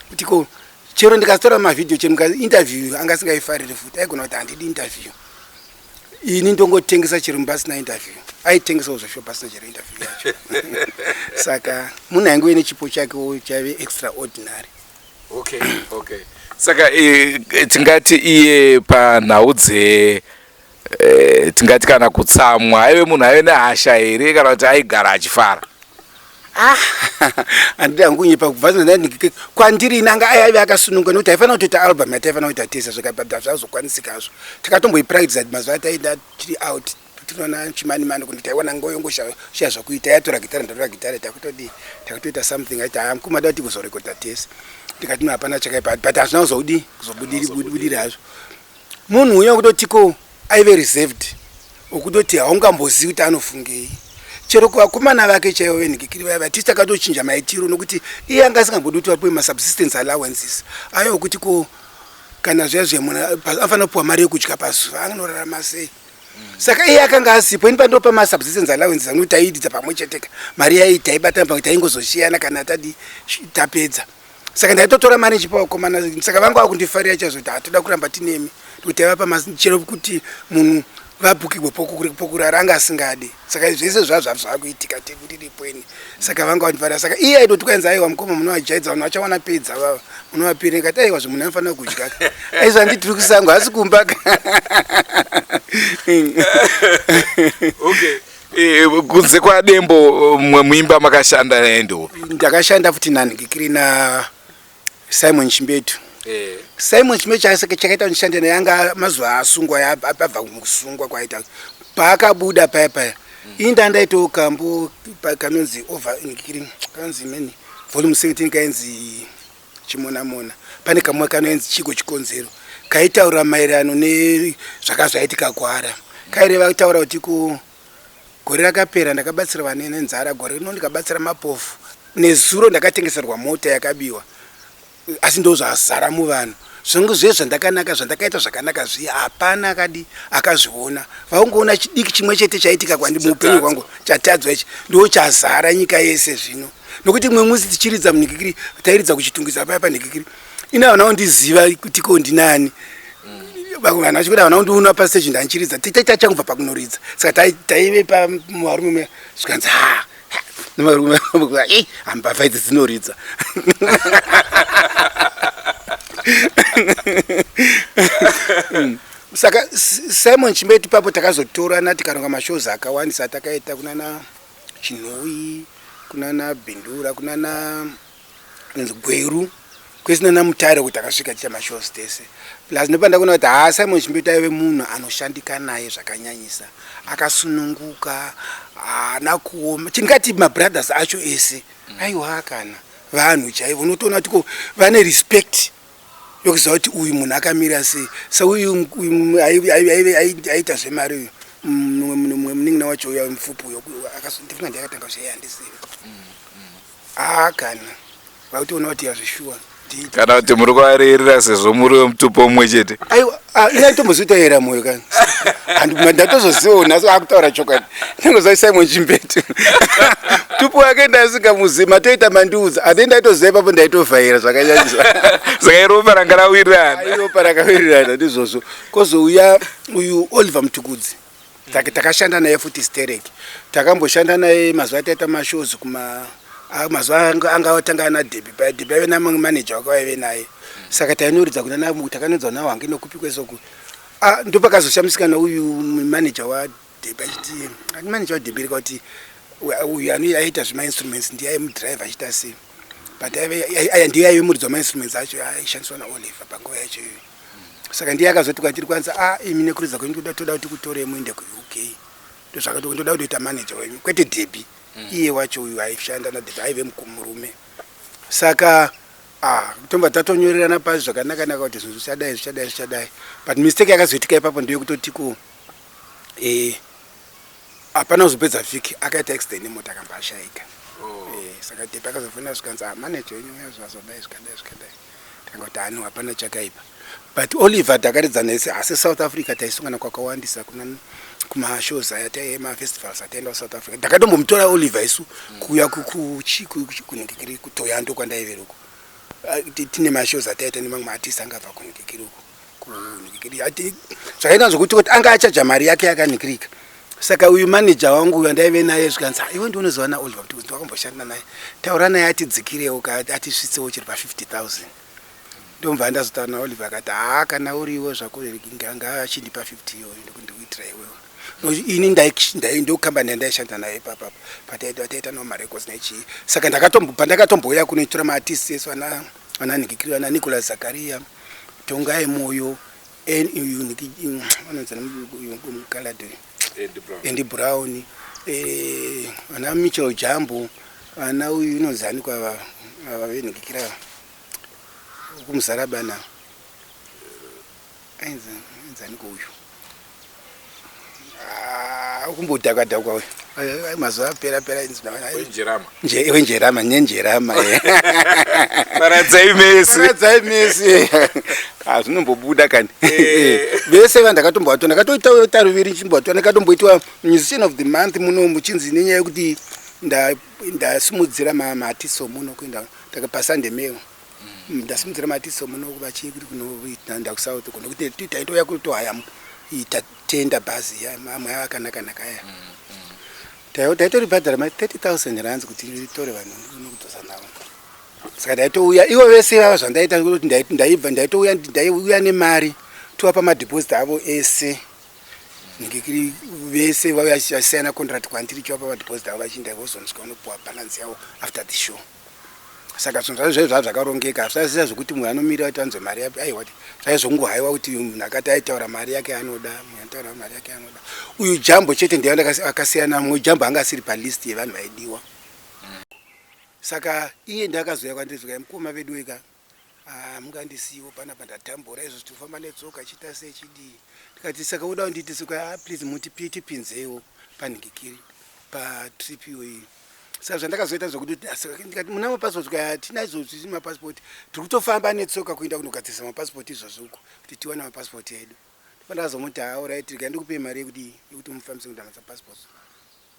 kuti ko chero ndikatora mavideo chero interview anga asingaifariri futi aigona kuti handidi interview ini ndongotengesa chero pasina interview aitengesawo zveshuwa pasina chero interview yacho saka munhu ainge uine chipo chakewo chaive extraordinary okay okay saka e, tingati iye panhau dze e, tingati kana kutsamwa aive munhu aive nehasha here kana kuti aigara achifara ah, handidi hangu kunyepa kubva kwandiri ini anga aive akasununga nekuti taifanira kutoita album yataifanira kuita tese zvikabva zvazokwanisika hazvo takatomboipractisa mazuva ataienda tiri out tinoona chimanimani kuti taiwana ngoyongoshaya zvakuita yatora gitare ndatora gitare takutodii takutoita something aiti haa mukoma da kuti kuzorekodha tese ndikati no hapana chakaipa but hazvina kuzodii kuzobudira hazvo munhu uya wekutotiko aive reserved wekutoti haungambozivi kuti anofungei chero kuvakomana vake chaivo venhikikiri vaya vati takatochinja maitiro nokuti iye anga asingambodi kuti vapiwe masubsistence allowances ayo okuti ko kana zviya zviya munhu afanira kupiwa mari yekudya pazuva anorarama sei saka iye akanga asipo ini pandopa masubsistence allowances anoti taiididza pamwe cheteka mari yai taibatana pamwe taingozoshiyana kana tadi tapedza saka ndaitotora mari ndichipa vakomana saka vanga vakundifarira chaizvo kuti hatoda kuramba tinemi nekuti taivapa chero kuti munhu vabhukigwe pokurara anga asingadi saka zvese zvazva zvakuitika ndiripo ini saka vanga vandifarira saka iye aitoti kwainzi aiwa mukoma munovajaidza vanhu vachawana pedza vava munovapira ndikati aiwa zvemunhu anofanira kudya aizvo handitiri kusango asi kumba okay eh, kunze kwadembo mumwe muimba makashanda naye ndeupi ndakashanda futi nanhikikiri na Simon Chimbetu eh. Simon Chimbetu chakaita ndishande naye anga mazuva asungwa abva mukusungwa kwaita paakabuda paya paya mm. ini ndandaitawo kambo kanonzi over kanonzi many volume 17 kainzi Chimonamona. Pane kamwe kanoenzi chiko chikonzero kaitaura maererano nezvaka zvaitika kuAra. Kaireva kutaura kuti ku gore rakapera ndakabatsira vane nenzara, gore rino ndikabatsira mapofu. Nezuro ndakatengeserwa mota yakabiwa. Asi ndozvazara muvanhu. Zvangu zviye zvandakanaka zvandakaita zvakanaka zviya hapana akadi akazviona. Vaungoona chidiki chimwe chete chaitika kwandi muupenyu hwangu chatadzwa ichi ndo chazara nyika yese zvino. Nokuti mumwe musi tichiridza munhikikiri tairidza kuchitungwiza paya panhikikiri ini havana kundiziva kuti ko ndinani vamwe vanhu vachikuda havana kundiona pastage ndanchiridza tachangobva pakunoridza saka taive pamuvarume muya zvikanzi ha nemarume hambavha idzi dzinoridza saka Simon Chimbetu ipapo takazotorana tikaronga mashows akawandisa atakaita kunana Chinhoyi kunana Bindura kunana Gweru kwese nana Mutare kuti takasvika tiita mashows tese plus ndopandakaona kuti haa Simon Chimbetu aive munhu anoshandika naye zvakanyanyisa akasununguka haana kuoma tingati mabrothers acho ese aiwa kana vanhu chaivo unotoona kuti ko vane respect yokuziva kuti uyu munhu akamira sei seuyu aiita zvemari uyu mumwe munin'ina wacho uya mupfupi uyo ndifunga ndiye akatanga zviye handizivi haa kana vakutoona kuti yazvishuwa kana kuti muri kuvareerera sezvo muri wemutupo mumwe chete aiwa ah, ini aitombozviita yera moyo kani ndatozozivawo nhasi akutaura chokwadi ndingoziva Simon Chimbetu tupo wake ndasingamuzivi matoita mandiudza ate ndaitoziva ipapo ndaitovhaira zvakanyanyisa saka iropa ranga rawirirana iropa rakawirirana ndizvozvo kozouya uyu Oliver Mutukudzi takashanda naye futi sterek takamboshanda naye mazuva ataita mashows kuma mazuva anga atanga ana Debi paya Debi aive namanager wake vaive naye saka tainoridza kuna takanoridza kuna wange nokupi kwese uku ah, ndopakazoshamisika nauyu manager waDebi achiti manager waDebi rika kuti uyu aiita zvemainstruments ndiye aimudrive achiita sei but ndiye aive muridzi wamainstruments acho aishandiswa naOliver panguva yacho iyoyo saka ndiye akazoti kwatiri kwanza a ah, imi nekuridza kwenyu toda toda kuti kutorei muende kuUK ndozvakati ndoda kutoita manager wenyu kwete Debi iye wacho uyu aishanda naDebi aive murume saka ah, tobva tatonyorerana pasi zvakanaka naka kuti zvinhu zvichadai zvichadai zvichadai but mistake yakazoitika ipapo ndeyekutoti ko eh, hapana kuzopedza vhiki akaita accident nemota akamba ashaika oh. Eh, saka Debi akazofona zvikanzi ah, manager wenyu uya zvazodai zvikadai zvikadai takangoti ano hapana chakaipa but Oliver takaridza nese asi South Africa taisungana kwakawandisa kuna kumashows aya mafestivals ataenda kuSouth Africa ndakatombomutora Oliver isu kuuya kunhingikiri kuToyando kwandaive uko ah, tine mashows ataita nemamwe maartist anga abva kunhingikiri uko kunhingikiri zvakaita zvokuti kuti anga achaja mari yake yakanhikirika saka uyu manager wangu uyu andaive naye zvikanzi ah, iwe ndiunoziva naOliver kuti wakamboshanda naye taura naye atidzikirewo atisvitsewo chiri pa 50 000 ndomva ndazotaura naOliver akati haa kana uriwo zvako nganga achindipa 50 iyoyo ndikuitira iwewe ini ndokambani yandaishanda nayo ipapapa pataita no marecords nechii saka pandakatombouya kunoitora maartist esu ana nhikikiri ana Nicholas Zakaria Tongai Moyo anonzi Andy Brown eh, vana Mitchell Jambo vana uyu unonzi ani kwava ava venhikikira kumuzarabana ainzi ani ko uyu ah, kumbodhakwa dhakwa uyu mazuva apera pera wenjerama nenjerama paradzai mese paradzai mese ah, zvinombobuda kani eh. vese vandakatombovatora ndakatoita ruviri ndichimbovatora ndakatomboitwa musician of the month muno muchinzi nenyaya yekuti ndasimudzira maartist omuno kuenda paSunday Mail mm. ndasimudzira maartist omuno vachiri kunoenda kuSouth kuno kuti taitouya kutohaya tatenda bhazi amwe akanaka-naka aya mm, mm. taitoribhadhara ma 30 000 rands kuti ritore vanhu nokudzosa navo saka ndaitouya ivo vese vava zvandaita kuti ndaibva ndaitouya ndaiuya nemari tovapa madeposit avo ese ndikiri vese vasiyana contract kwandiri chivapa madeposit avo vachiinda vozonosvika vanopuwa balance yavo after the show saka zvinhu zvacho zvaiva zvakarongeka hazvisaiziva zvekuti munhu anomira kuti anzwe mari yapi aiwa zvaizongohaiwa kuti munhu akati aitaura mari yake anoda munhu anotaura mari yake anoda uyu Jambo chete ndiye akasiyana mumwe Jambo anga asiri palist yevanhu vaidiwa saka iye ndakazouya kwandiri zvikai mukoma vedu weka Ah, mungandisiyiwo panapa ndatambura izvo tinofamba netsoka chiita sei chidii ndikati saka uda kundiite seka ah, please muti tipinzeiwo panhingikiri patrip iyoyi saka zvandakazoita zvokuti ndikati muna mapasipoti kaya hatina izvozvi mapasipoti tiri kutofamba netsoka kuenda kunogadzirisa mapasipoti izvozvi uko kuti tiwane mapasipoti edu ndopandakazomuti haorit rega ndikupei mari yekudii yekuti mufambise kuenda mapasipoti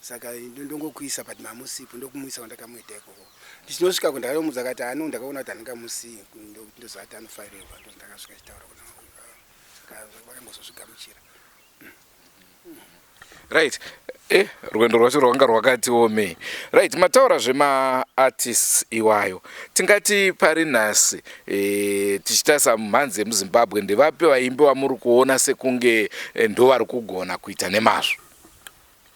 Saka ndongokuisa but mamusipo ndokumuisa kwandakamuita ikoko. Ndichinosvika ko ndakatomudza akati ano ndakaona kuti handingamusii ndoziva kuti anofarirwa ndozvandakasvika chitaura kuna saka vakangozozvigamuchira. Right. Eh, rwendo rwacho rwanga rwakati omei. Right, mataura zvemaartists iwayo. Tingati pari nhasi eh, tichitarisa mumhanzi yemuZimbabwe ndevapi vaimbi vamuri kuona sekunge eh, ndovari kugona kuita nemazvo?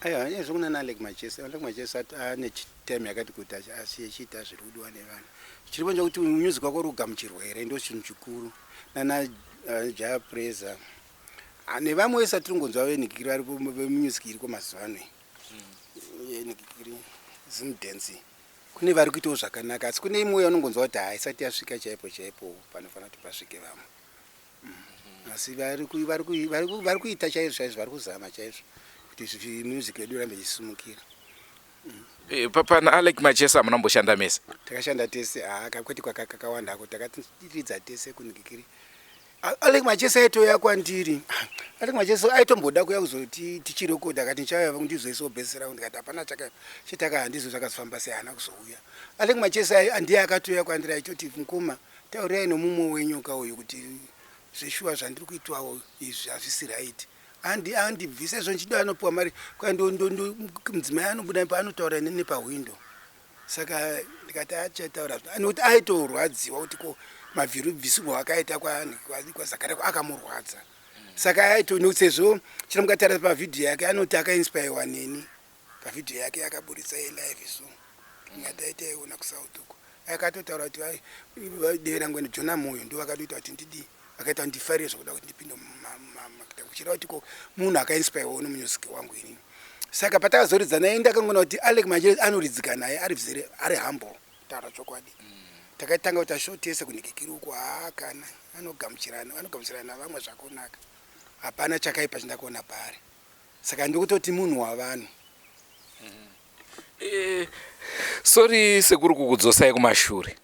Aiwa nyaya zvekuna naAlec Machese, Alec Machese ane time yakati kuti asi achiita zviri kudiwa nevanhu. Chiripo ndechekuti music wako uri kugamuchirwa here ndo chinhu chikuru. Nana eh, Jah Prayzah ah, nevamwe vese vatiri kungonzwa venhikiri varipo vemusic iriko mazuva ano iyi. Yenhikiri Zim dance. Kune vari kuitawo zvakanaka asi kune imwe yaunongonzwa kuti haisati yasvika chaipo chaipo panofanira kuti pasvike vamwe. Asi vari kuita chaizvo chaizvo vari kuzama chaizvo kuti music yedu irambe ichisimukira. Eh, pana Alec Machesa hamuna kumboshanda mese? Takashanda tese haa kwete kakawanda hako takatiridza tese kunhikikiri. Alec Machesa aitouya kwandiri. Alec Machesa aitomboda kuya kuzoti tichirekodha akati ndichauya ndizoisawo bhesi rangu ndikati hapana chakaipa chetaka handizvo zvakazofamba sei haana kuzouya. Alec Machesa ndiye akatouya kwandiri achitoti mukoma Taurirai nomumwe wenyu ka uyu kuti zveshuwa zvandiri kuitwawo izvi hazvisi right. Andi andibvisa izvo ndichida anopiwa mari kwa ndo ndo ndo mudzimai anobuda paanotaura neni nepahwindo. Saka ndikati achataura nokuti aitorwadziwa kuti ko mabviro bvisirwo akaita kwa kwaZakaria akamurwadza. Saka aito nokuti sezvo chero mukatarisa pavhidhiyo yake anoti akainspaiwa neni. Pavideo yake yakaburitsa yelive so inga taiona kusouth uko akatotaura kuti deve rangu ende Jonah Moyo ndo vakatoita kuti ndidii vakaita kuti ndifarire zvekuda kuti ndipinde kuchireva kuti ko munhu akainspirewo nomusic wangu inini saka patakazoridza naye ndakangoona kuti Alec Manje anoridzika naye ari very ari humble taura chokwadi takatanga kuita show tese kunhikikiri uko haa kana anogamuchirana vanogamuchirana vamwe zvakunaka hapana chakaipa chandakaona paari Saka ndikutoti munhu wavanhu. Eh, sorry sekuru kukudzosai kumashure.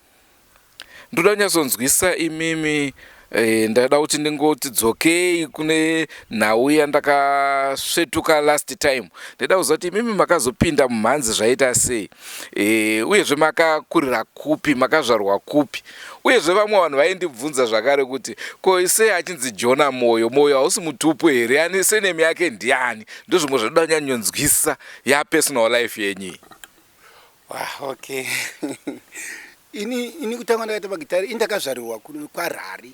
Ndoda kunyatsonzwisa imimi eh, ndada kuti ndingoti dzokei kune nhau yandakasvetuka last time. Ndaida kuziva kuti imimi makazopinda mumhanzi zvaita sei eh, uyezve makakurira kupi, makazvarwa kupi. Uyezve vamwe vanhu vaindibvunza zvakare kuti ko sei achinzi Jona Moyo, Moyo hausi mutupo here, ani surname yake ndiani? Ndozvimwe zvandoda kunyanyonzwisisa yapersonal life yenyu iyi. Wah, okay. Ini ini kutanga ndakaita magitare ini ndakazvarirwa kuno kwaRari.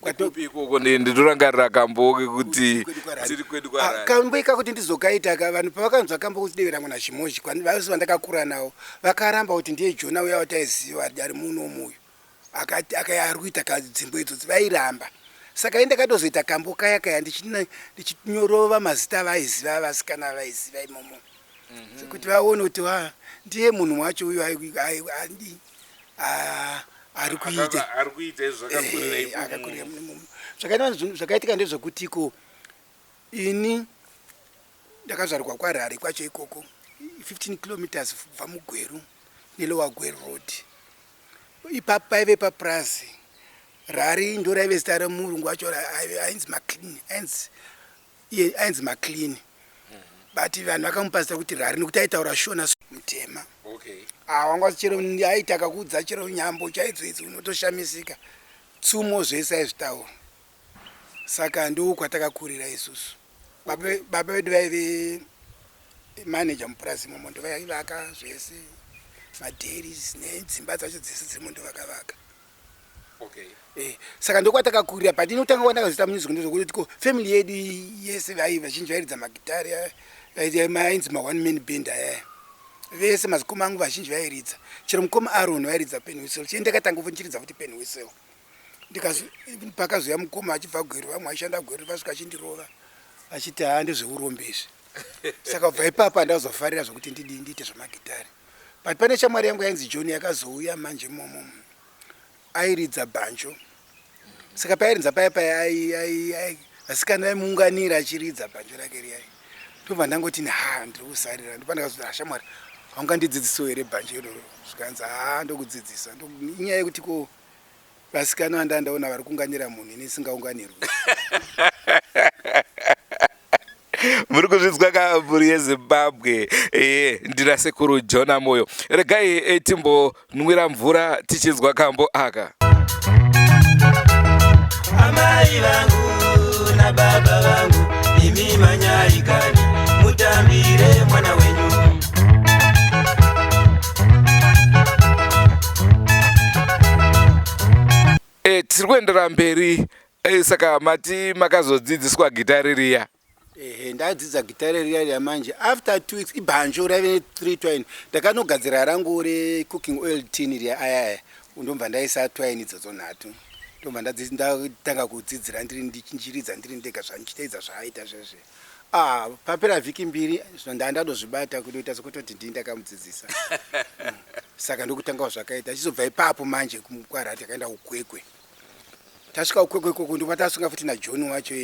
Kupi ikoko ndinorangarira kambo kekuti tiri kwedu kwaRari. Ah, kambo ikako kuti ndizokaita ka vanhu pavakanzwa kambo kuti deve rangu naChimozhi vose vandakakura navo vakaramba kuti ndiye Jona uya wataiziva ari muno uyu akati akaya ari kuita kadzimbo idzodzi vairamba saka ini ndakatozoita kambo kaya kaya ndichinyorova mazita avaiziva vasikana vaiziva imomo sekuti vaone kuti wa ndiye munhu wacho uyu andi ari kuita ari kuita izvo zvakakurira eh, akakurira muno zvakaita zvakaitika ndezvekuti ko ini ndakazvarwa kwarari kwacho ikoko 15 kilometers kubva mugweru nelower gweru road ipapo paive papurazi rari ndoraive zita remurungu wacho ainzi maclean ainzi iye ainzi maclean but vanhu vakamupa zita kuti rari nekuti aitaura shona mutema okay. Ah, wanga chero aiti akakuudza chero nyambo chaidzo idzi unotoshamisika tsumo zvese aizvitaura saka ndo kwatakakurira isusu baba vedu vaive manager mupurazi imomo ndovaivaka zvese madairies nedzimba dzacho dzese dzirimo ndovakavaka Okay. Eh, saka ndokwatakakurira but inotanga kwandakazoita music ndozvokuti ko family yedu yese vai vazhinji vairidza magitari ainzi ma one man band ayaya vese mazikoma angu vazhinji vairidza chero mukoma Aaron vairidza pen whistle chii ndakatanga ndichiridza futi pen whistle pakazouya mukoma achibva Gweru vamwe vaishanda Gweru vasvika achindirova vachiti haa ndezveurombe izvi saka kubva ipapo handazofarira zvokuti ndidii ndiite zvemagitari but pane shamwari yangu yainzi John yakazouya manje momo. Airidza bhanjo. Saka paairidza paya paya vasikana vaimuunganira achiridza bhanjo rake riya. Ndobva ndangoti ha ndiri kusarira. Ndopandakazoti ha shamwari haungandidzidzisewo here bhanjo iroro? Zvikanzi ha ndokudzidzisa. Inyaya yekuti ko vasikana vandanga ndaona vari kuunganira munhu ini singaunganirwi. Muri kuzvinzwa ka mhuri yeZimbabwe. Ndina sekuru Jona Moyo. Regai timbonwira mvura tichinzwa kambo aka. Amai vangu nababa vangu, imi manyai kani, mutambire mwana wenyu. Tiri kuendera mberi. Saka mati makazodzidziswa gitari riya? Ehe, ndadzidza gitare riya riya manje after 2 weeks. Ibhanjo raive ne 3 twine. Ndakanogadzira rangu re cooking oil tin riya aya aya, ndobva ndaisa twine idzodzo nhatu, ndobva ndatanga kudzidzira ndiri ndichiridza ndiri ndega zvandichiteedza zvaaita zvezve. Ah, papera vhiki mbiri zvino ndandadozvibata kutoita sekutoti ndini ndakamudzidzisa. Saka ndokutangawo zvakaita. Achizobva ipapo manje kwarati takaenda kuKwekwe. Tasvika kuKwekwe ikoko ndopatasvika futi naJohn wacho,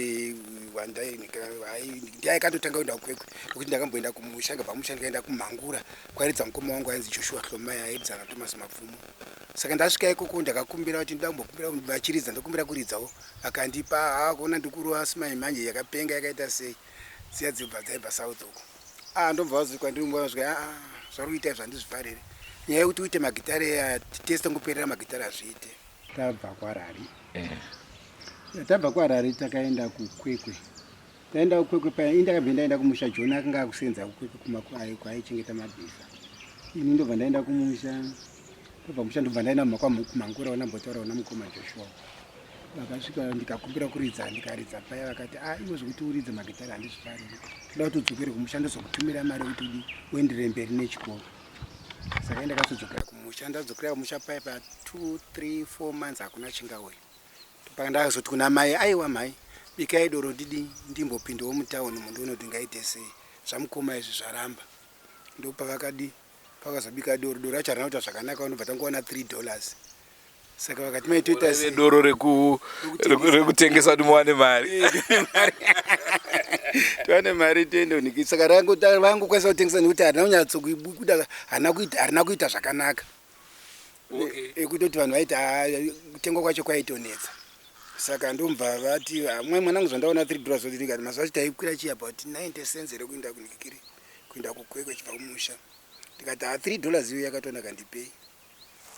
ndiye akatotanga kuenda kuKwekwe, nekuti ndakamboenda kumusha. Ngabva musha ndikaenda kuMhangura kwairidza mukoma wangu ainzi Joshua Hlomai, airidza naThomas Mapfumo. Saka ndasvika ikoko ndakakumbira kuti ndoda kumbokumbira vachiridza, ndokumbira kuridzawo. Vakandipa. Ha, kuona ndikurova smai manje yakapenga yakaita sei dziya dzibva dzaibva south uko. Ah, ndobva vazvikwa ndiri aa zvari kuita izvo handizvifariri. Nyaya yekuti uite magitare aya tese tongoperera magitare hazviite. Tabva kwaHarare, tabva kwaHarare takaenda kuKwekwe. Taenda kuKwekwe paya, ini ndakabva ndaenda kumusha. John akanga akusenza kuKwekwe kwaaichengeta mabhiza. Ini ndobva ndaenda kumusha. Ndobva musha ndobva ndaenda kuMhangura wanambotaura una mukoma Joshua. Vakasvika ndikakumbira kuridza, ndikaridza paya. Vakati a iwe zvekuti uridze magitare handizvifariri, toda kuti udzokere kumusha, ndozokutumira mari yekuti udi uenderere mberi nechikoro. Saka ndakazodzokera kumusha. Ndadzokera kumusha paya pa 2 3 4 months hakuna chingauya. Paka ndakazoti kuna mai, aiwa mai, bikai doro ndidi ndimbopindawo mutauni mundione kuti ngaite sei, zvamukoma izvi zvaramba. Ndopavakadi pakazobika doro, doro racho harina kuita zvakanaka, vanobva tangowana $3. Saka vakati mai toita sei? Doro rekutengesa kuti muwane mari. Tiwane mari tiende uniki. Saka vangokwanisa kutengesa nekuti harina kunyatsokubuda, harina kuita zvakanaka. Ekutoti vanhu vaiti kutengwa kwacho kwaitonetsa. Saka ndomubva vati mwe mwanangu zvandaona $3 oti ndikati mazuva acho taikwira chi about 90 cents here kuenda kunikiri kuenda kuKwekwe chibva kumusha. Ndikati ha $3 iyo yakatonaka, ndipei.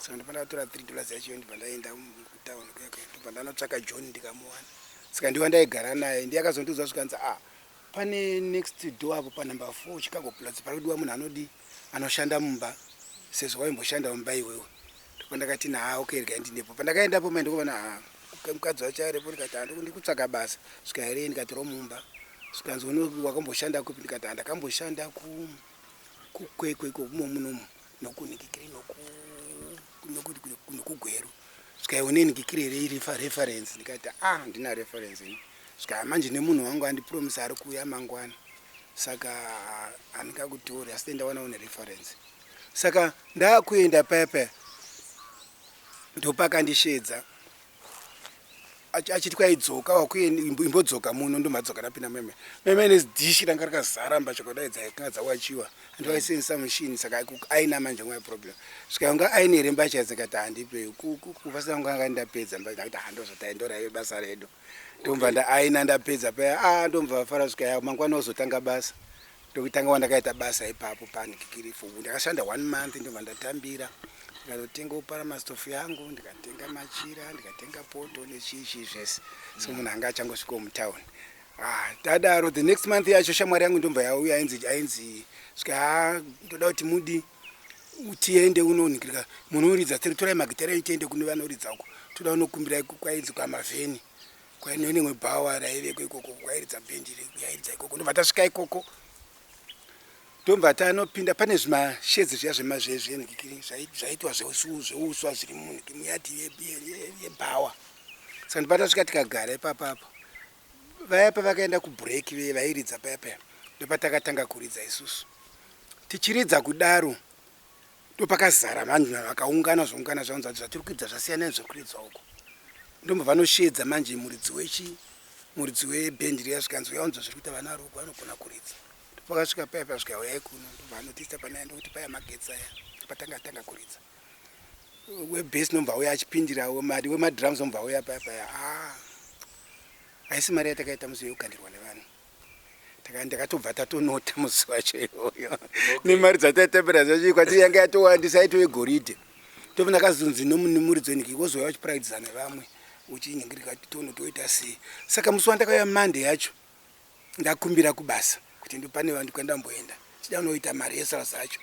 Saka ndobva ndatora $3 yacho, ndibva ndaenda kutauni kuya kuya, ndobva ndanotsvaka John ndikamuwana. Saka ndiwa ndaigara naye, ndiye akazondiudza zvikanzi a pane next door apo panumber 4 Chicago Plus pari kudiwa munhu anodi anoshanda mumba sezvo waimboshanda mumba iwewe. Ndipo ndakati na okay, regai ndindepo. Pandakaendapo mai ndikuona ha mukadzi wacho aripo. Ndikati handi ndikutsvaka basa. Svika here? Ndikati romumba. Zvikanzi wakamboshanda kupi? Ndikati handakamboshanda kuKwekwe ikokumo munomu nokunikikiri nokuGweru. Svika une nikikiri here iri reference? Ndikati ah handina reference ini. Svika manje nemunhu wangu andipromisa ari kuuya mangwana, saka handingakutori asi ndawana une reference. Saka ndakuenda paya paya ndopakandishedza achiti kwaidzoka imbodzoka muno. Ndomadzoka ndapinda meme meme nezidhishi ranga rakazara mbatya kudai dzakanga dzawachiwa, handivaisenzesa mushini. Saka aina manje nguva problem. Svika unga aine here mbatya? Dzikati handipe kuvasina kunga anga ndapedza mbatya. Ndakati handozvataindoraive basa redu. Ndomva ndaaina ndapedza paya. A ndomva vafara. Svika mangwana uzotanga basa. Ndokutanga wandakaita basa ipapo panikikirifu. Ndakashanda one month, ndobva ndatambira, ndikatotengawo paramastofu yangu, ndikatenga machira, ndikatenga poto nechii chii zvese. So munhu anga achangosvikawo mutauni. Ah, tadaro the next month yacho shamwari yangu ndomva yauya ainzi svika ha ndoda kuti mudi tiende unonikirika munoridza tiri, torai magitare enyu tiende kune vanoridza uko, toda unokumbira kwainzi kwaMavheni kwaine bhawa raiveko ikoko kwairidza bhendi yairidza ikoko. Ndobva tasvika ikoko, ndobva tanopinda pane zvimashedzi zviya zvemazvezvenikikiri zvaitwa zveuswa zviri muyadhi yebhawa. Saka ndobva tasvika tikagara ipapapo. Vaya pavakaenda kubreak vairidza paya paya, ndopatakatanga kuridza isusu. Tichiridza kudaro. Ndopakazara manje vanhu vakaungana zvoungana zvaunza kuti zvatiri kuridza zvasiyana nezviri kuridzwa uko. Ndombo vanosheedza manje muridzi wechi muridzi webhendi riya zvikanzi uya unzwa zviri kuita vana vari uko vanogona kuridza. Ndopakasvika paya pasvika uyai kuno ndobva anotista panaya ndokuti paya magetsi aya ndopatanga tanga kuridza. Webhesi ndomva auya achipindira wemari wemadrums ndomva auya paya paya ah haisi mari yatakaita musi yekukandirwa nevanhu. Ndakatobva tatonota musi wacho iwoyo nemari dzataitambira dzacho kwati yanga yatowandisa yaitove goridhe. Ndobva ndakazonzi nomuridzi wenhiki wozouya uchipractiza nevamwe uchinyingirika kuti tono toita sei. Saka musi wandakauya Monday yacho ndakumbira kubasa kuti ndopane vanhu kwandamboenda chida kunoita marehearsals acho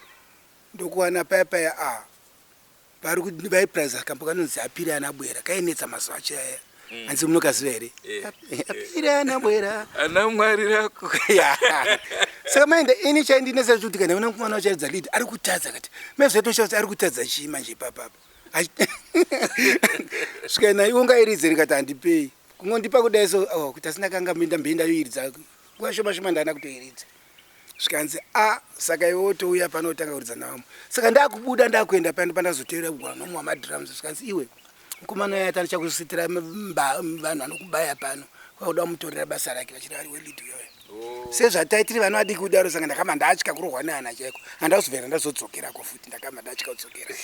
ndokuwana paya paya ah vari vaipraiza kambo kanonzi apiri ana bwera kainetsa mazuva acho aya mm. hanzi munokaziva here eh, eh. apiri ana bwera ana mwari rako saka maenda ini chaindinetsa kuti kana una mukomana wacharidza lead ari kutadza kati mai zvaitosha kuti ari kutadza chii manje ipapapa svika naye ungairidze rikati handipei kungondipa kudai so oh, kuti asina kanga mbienda mbienda yoiridza nguva shoma shoma ndaana kutoiridza zvikanzi a ah, saka iwe wotouya pano wotanga kuridza navamwe saka ndakubuda ndakuenda pano pandazoteera kugwanomwa madrums zvikanzi iwe mukomana uya tani chakusitira vanhu vanokubaya pano kwakuda kumutorera basa rake vachiti ari welid uyoyo oh. sezvataitiri vana vadiki kudaro saka ndakamba ndatya kurohwa neana chaiko handazobvera ndazodzokerako futi ndakamba ndatya kudzokera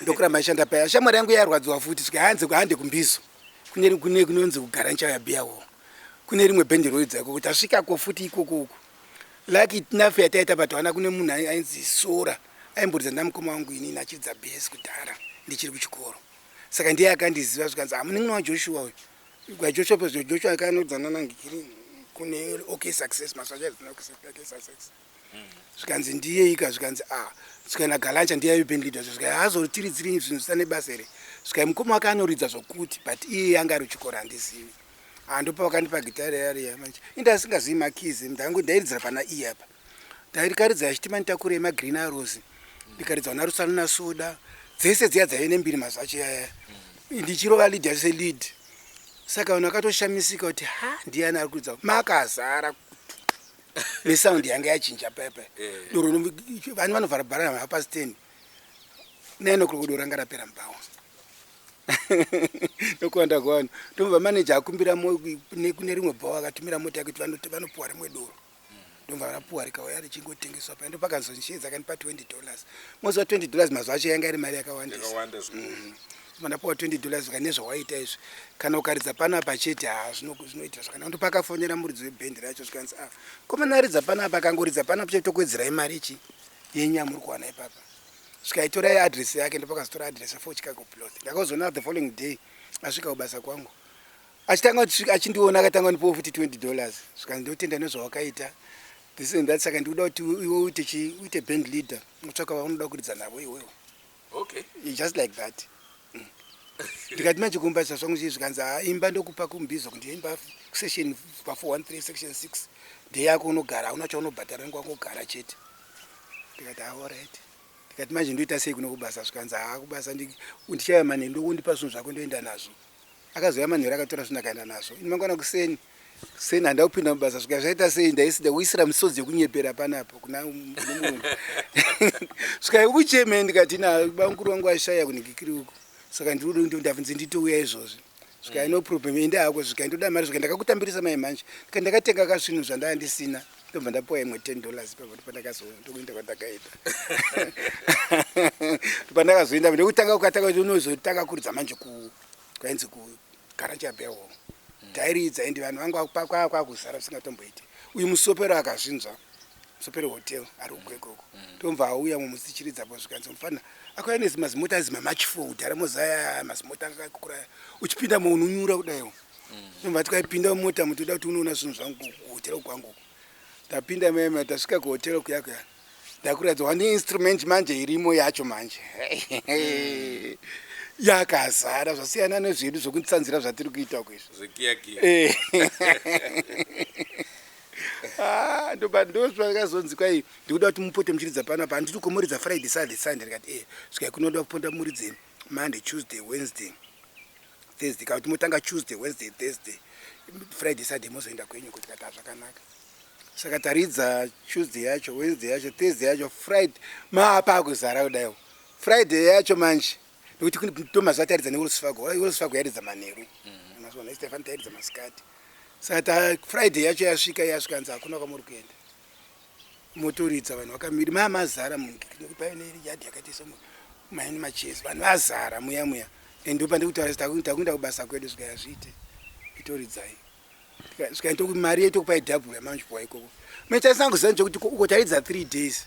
ndokuramba ishanda paya shamwari yangu yarwadziwa futi svika hanzi hande kumbizo kune kune kunonzi kugara nchaya biyawo kune rimwe bhendi roidza ikoko tasvikako futi ikoko uku lucky enough yataita but wana kune munhu ainzi sora aimboridza ndamukoma wangu inini achiridza bhesi kudhara ndichiri kuchikoro saka ndiye akandiziva zvikanzi hamunin'ina wajoshua uyu kwajoshua pezvo joshua akanoridza nanangikiri kune okay success mazuva acho okay success zvikanzi ndiyeika zvikanzi a ah, zvikanzi nagalancha ndiye aive band leader zvikanzi haazotiridziri zvinhu zvisina nebasa here zvikanzi mukoma wake anoridza zvokuti but iye anga ari kuchikoro handizivi ah, ndopa vakandipa gitare yariya manje inda asingazivi makizi ndangu ndairidzira pana iye apa ndaikaridza yachitima nditakure magreen arrows ndikaridza vana rusano nasoda dzese dziya dzaive nembiri mazuva acho yaya ndichirova lead yacho selead saka vanhu vakatoshamisika kuti ha ndiyani ari kuridza makazara nesound yanga yachinja pepe eh. doro vanhu vanovhara bhara half past 10 9 o'clock doro ranga rapera mubhawa nokuwanda kwevanhu ndobva manager akumbira kune rimwe bhawa akatumira mota yake kuti vanopuwa rimwe doro ndobva rapuwa rikauya richingotengeswa paya ndopakazonshedza akandipa 20 dollars moziva 20 dollars mazuva acho yanga iri mari yakawandisa Mandapuwa 20 dollars ka nezvawaita izvi kana ukaridza panapa chete haa zvinoitira zvakanaka ndopakafonera muridzi webhendi racho zvikanzi ah komana aridza panapa akangoridza panapa chete tokuwedzerai mari ichi yenyu yamuri kuwana ipapa svikaitorai address yake ndopakazotora address for Chicago Plot ndakazoona the following day asvika kubasa kwangu achitanga achindiona akatanga kundipawo futi 20 dollars zvikanzi ndotenda nezvawakaita this and that saka ndikuda kuti iwe uite chi uite band leader utsvaka vaunoda kuridza navo iwewe okay just like that mm. ndikati manje kumba zvangu chii zvikanzi ha imba ndokupa kumbizo kundiimba section pa 413 section 6 ndeyako unogara hauna chaunobhadhara nengwangogara chete ndikati ha alright ndikati manje ndoita sei kuno kubasa zvikanzi ha kubasa ndichauya manheru ndokundipa zvinhu zvako ndoenda nazvo Akazouya manheru akatora zvinhu akaenda nazvo. Ini mangwana kuseni kuseni handina kupinda mubasa svika zvaita sei ndaisida kuisira misodzi yekunyepera panapo kuna murungu svika ukucheme ndikati na bamukuru wangu ashaya kunhikikiri uku saka ndabvunzi nditouya izvozvi svika no problem enda hako svika ndoda mari svika ndakakutambirisa mai manje ndika ndakatenga ka zvinhu zvandaya ndisina ndobva ndapuwa imwe 10 dollars ipapo ndopandakazoenda kwandakaita ndopandakazoenda ndokutanga ukatanga kuti unozotanga kuridza manje ku kwainzi kugaracha bhehall tairidza and vanhu vanga kwakuzara zvisingatomboiti uyu musopero akazvinzwa musopero hotel ari kukwekoko mm. tomva auya mumwe musi tichiridzapo zvikanzi mufana akauya nezimazimota azi mamarch four kudhara mozaya mazimota anga akakura uchipinda muunonyura kudaiwo mm. tomva tikaipinda mumota mutoda kuti unoona zvinhu zvangu kuhotero kwangu tapinda mema tasvika kuhotero kuya kuya ndakuratidza wane instrument manje irimo yacho manje yakazara zvasiyana nezvedu zvokutsanzira zvatiri kuita uku izvi eh. ah, ndozvakazonzi kwai ndikuda kuti mupote muchiridza panapa handiti kumuridza friday saturday sunday ndikati e eh, svikai kunoda kuponda muridze monday tuesday wednesday thursday kana kuti motanga tuesday wednesday thursday friday saturday mozoenda kwenyu kuti kati hazvakanaka. Saka taridza Tuesday yacho, Wednesday yacho, Thursday yacho, Friday maapa akuzara kudaiwo. Friday yacho manje nekuti kune ndomazuva taridza neWells Fargo, Wells Fargo yaridza manheru. Mazuva nhasi taifanira tairidza masikati. Saka ta Friday yacho yasvika yasvika hanzi hakuna kwamuri kuenda. Motoridza vanhu vakamiri maa mazara nekuti paive neyadhi yakaita semaini machezi vanhu vazara muya muya and ndopandikutaura takuenda kubasa kwedu svika yazviite itoridzai. Svika ndoku mari yedu tokupai double yamanjipuwa ikoko. Manje tasangoziva nje kuti uko taridza 3 days.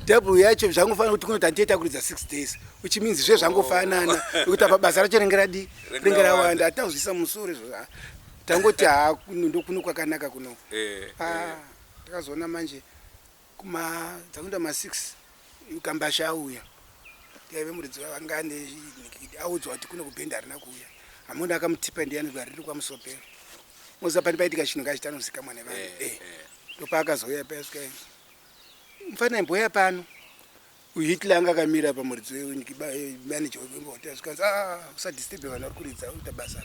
Double yacho zvangofanana kuti kuno tandiita kuridza 6 days which means zve zvangofanana oh. nekuti apa basa racho ringe radi ringe rawanda hatazvisa musoro izvo ah. Tangoti haa ndokuno kwakanaka kuno. Eh, ah, eh. Takazoona manje Kuma dzakuenda ma 6 Kambasha auya yaive muridzi anga ane audzwa kuti kuno kubhendi harina kuuya hamuna akamutipa ndiyani riri kwamusopero moziva pane paitika chinhu ngachitanozikamwa nevanhu eh, eh. eh. ndopaakazouya payasvika mufana imboya pano Hitler anga akamira pamuridzi manager wehotera zvikanzi ah, usadisturbe vanhu vari kuridza uita basa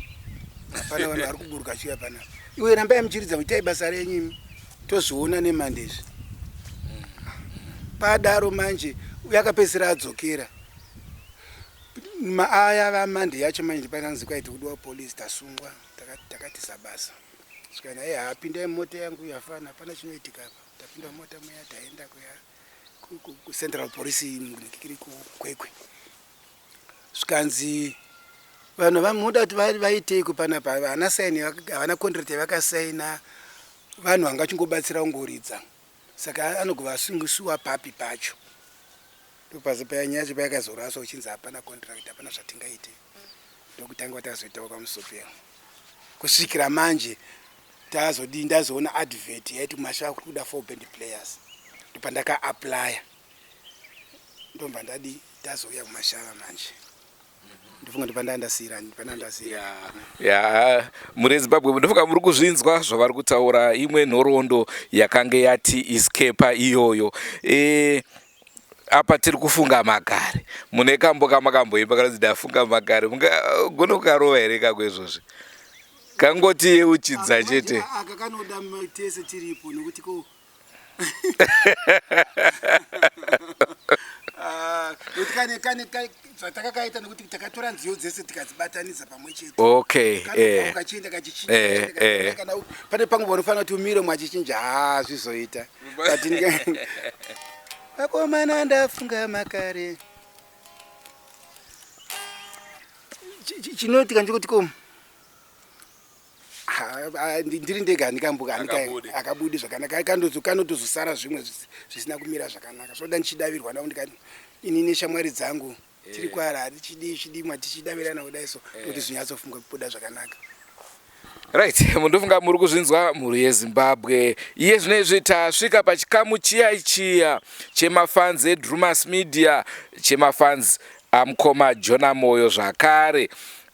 hapana vanhu vari kuburuka achiuya panapa iwe rambai muchiridza itai basa renyu imi tozviona nemande izvi padaro manje uye akapedzisira adzokera aya vamande yacho manje pananzi kwaiti kudiwa police tasungwa takatisa basa svika naye haapindai mumota yangu yafana hapana chinoitika apa tapinda mumota muya taenda kuya kucentral police kiri kukwekwe zvikanzi vanhu vamuda kuti vaiteiko panapa havana saini havana contract yavakasaina vanhu vanga vachingobatsira kungoridza saka anogova papi pacho ndopazi paya nyaya yacho payakazoraswa kuchinzi hapana contract hapana zvatingaite ndokutanga vatazoitawo kwamusopero kusvikira manje Tazodii ndazoona advert yaiti kuMashava kuri kuda four band players ndopandaka applya ndobva ndadii tazouya kuMashava manje ndofunga ndopandandasiira ndopandandasiira ya mune zimbabwe ndofunga muri kuzvinzwa zvavari kutaura imwe nhoroondo yakange yati escape iyoyo e, apa tiri kufunga makare mune kambo kamakamboimba kanonzi ndafunga makare mungagona kukarova here kako izvozvi kangoti yeuchidza chete aka kanoda tese tiripo nekuti ko ah, nekuti kane kane zvatakakaita nekuti takatora nziyo dzese tikadzibatanidza pamwe chete okay eh. kachienda kachichinja eh, eh. kana pane pamwe panofanira kuti umire mwachichinja haa zvizoita but vakomana ndafunga makare chinoitika ndechekuti ko ndiri ndega handikambuka akabudi zvakanaka kanotozosara zvimwe zvisina kumira zvakanaka zvoda ndichidavirwa navo ndikati ini neshamwari dzangu tiri kuharare chidii chidimwa tichidavirana kudai so kuti zvinyatsofunga kubuda zvakanaka Right, mundofunga muri kuzvinzwa mhuri yeZimbabwe. Iye zvino izvi tasvika pachikamu chiya chiya chemafans eDrumas Media, chemafans amukoma Jona Moyo zvakare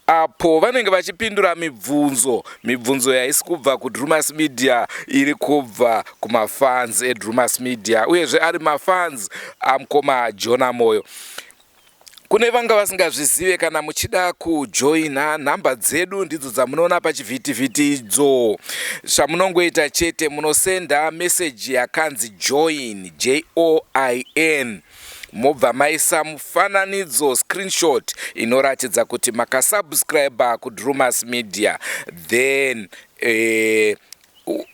apo vanenge vachipindura mibvunzo mibvunzo yaisi kubva kudrumas media iri kubva kumafans edrumas media uyezve ari mafans amukoma jona moyo Kune vanga vasingazvizive kana muchida kujoina nhamba dzedu ndidzo dzamunoona pachivhitivhiti idzo. Zvamunongoita chete munosenda meseji yakanzi join J-O-I-N mobva maisa mufananidzo screenshot inoratidza kuti makasubscriber kuDrumas Media then eh,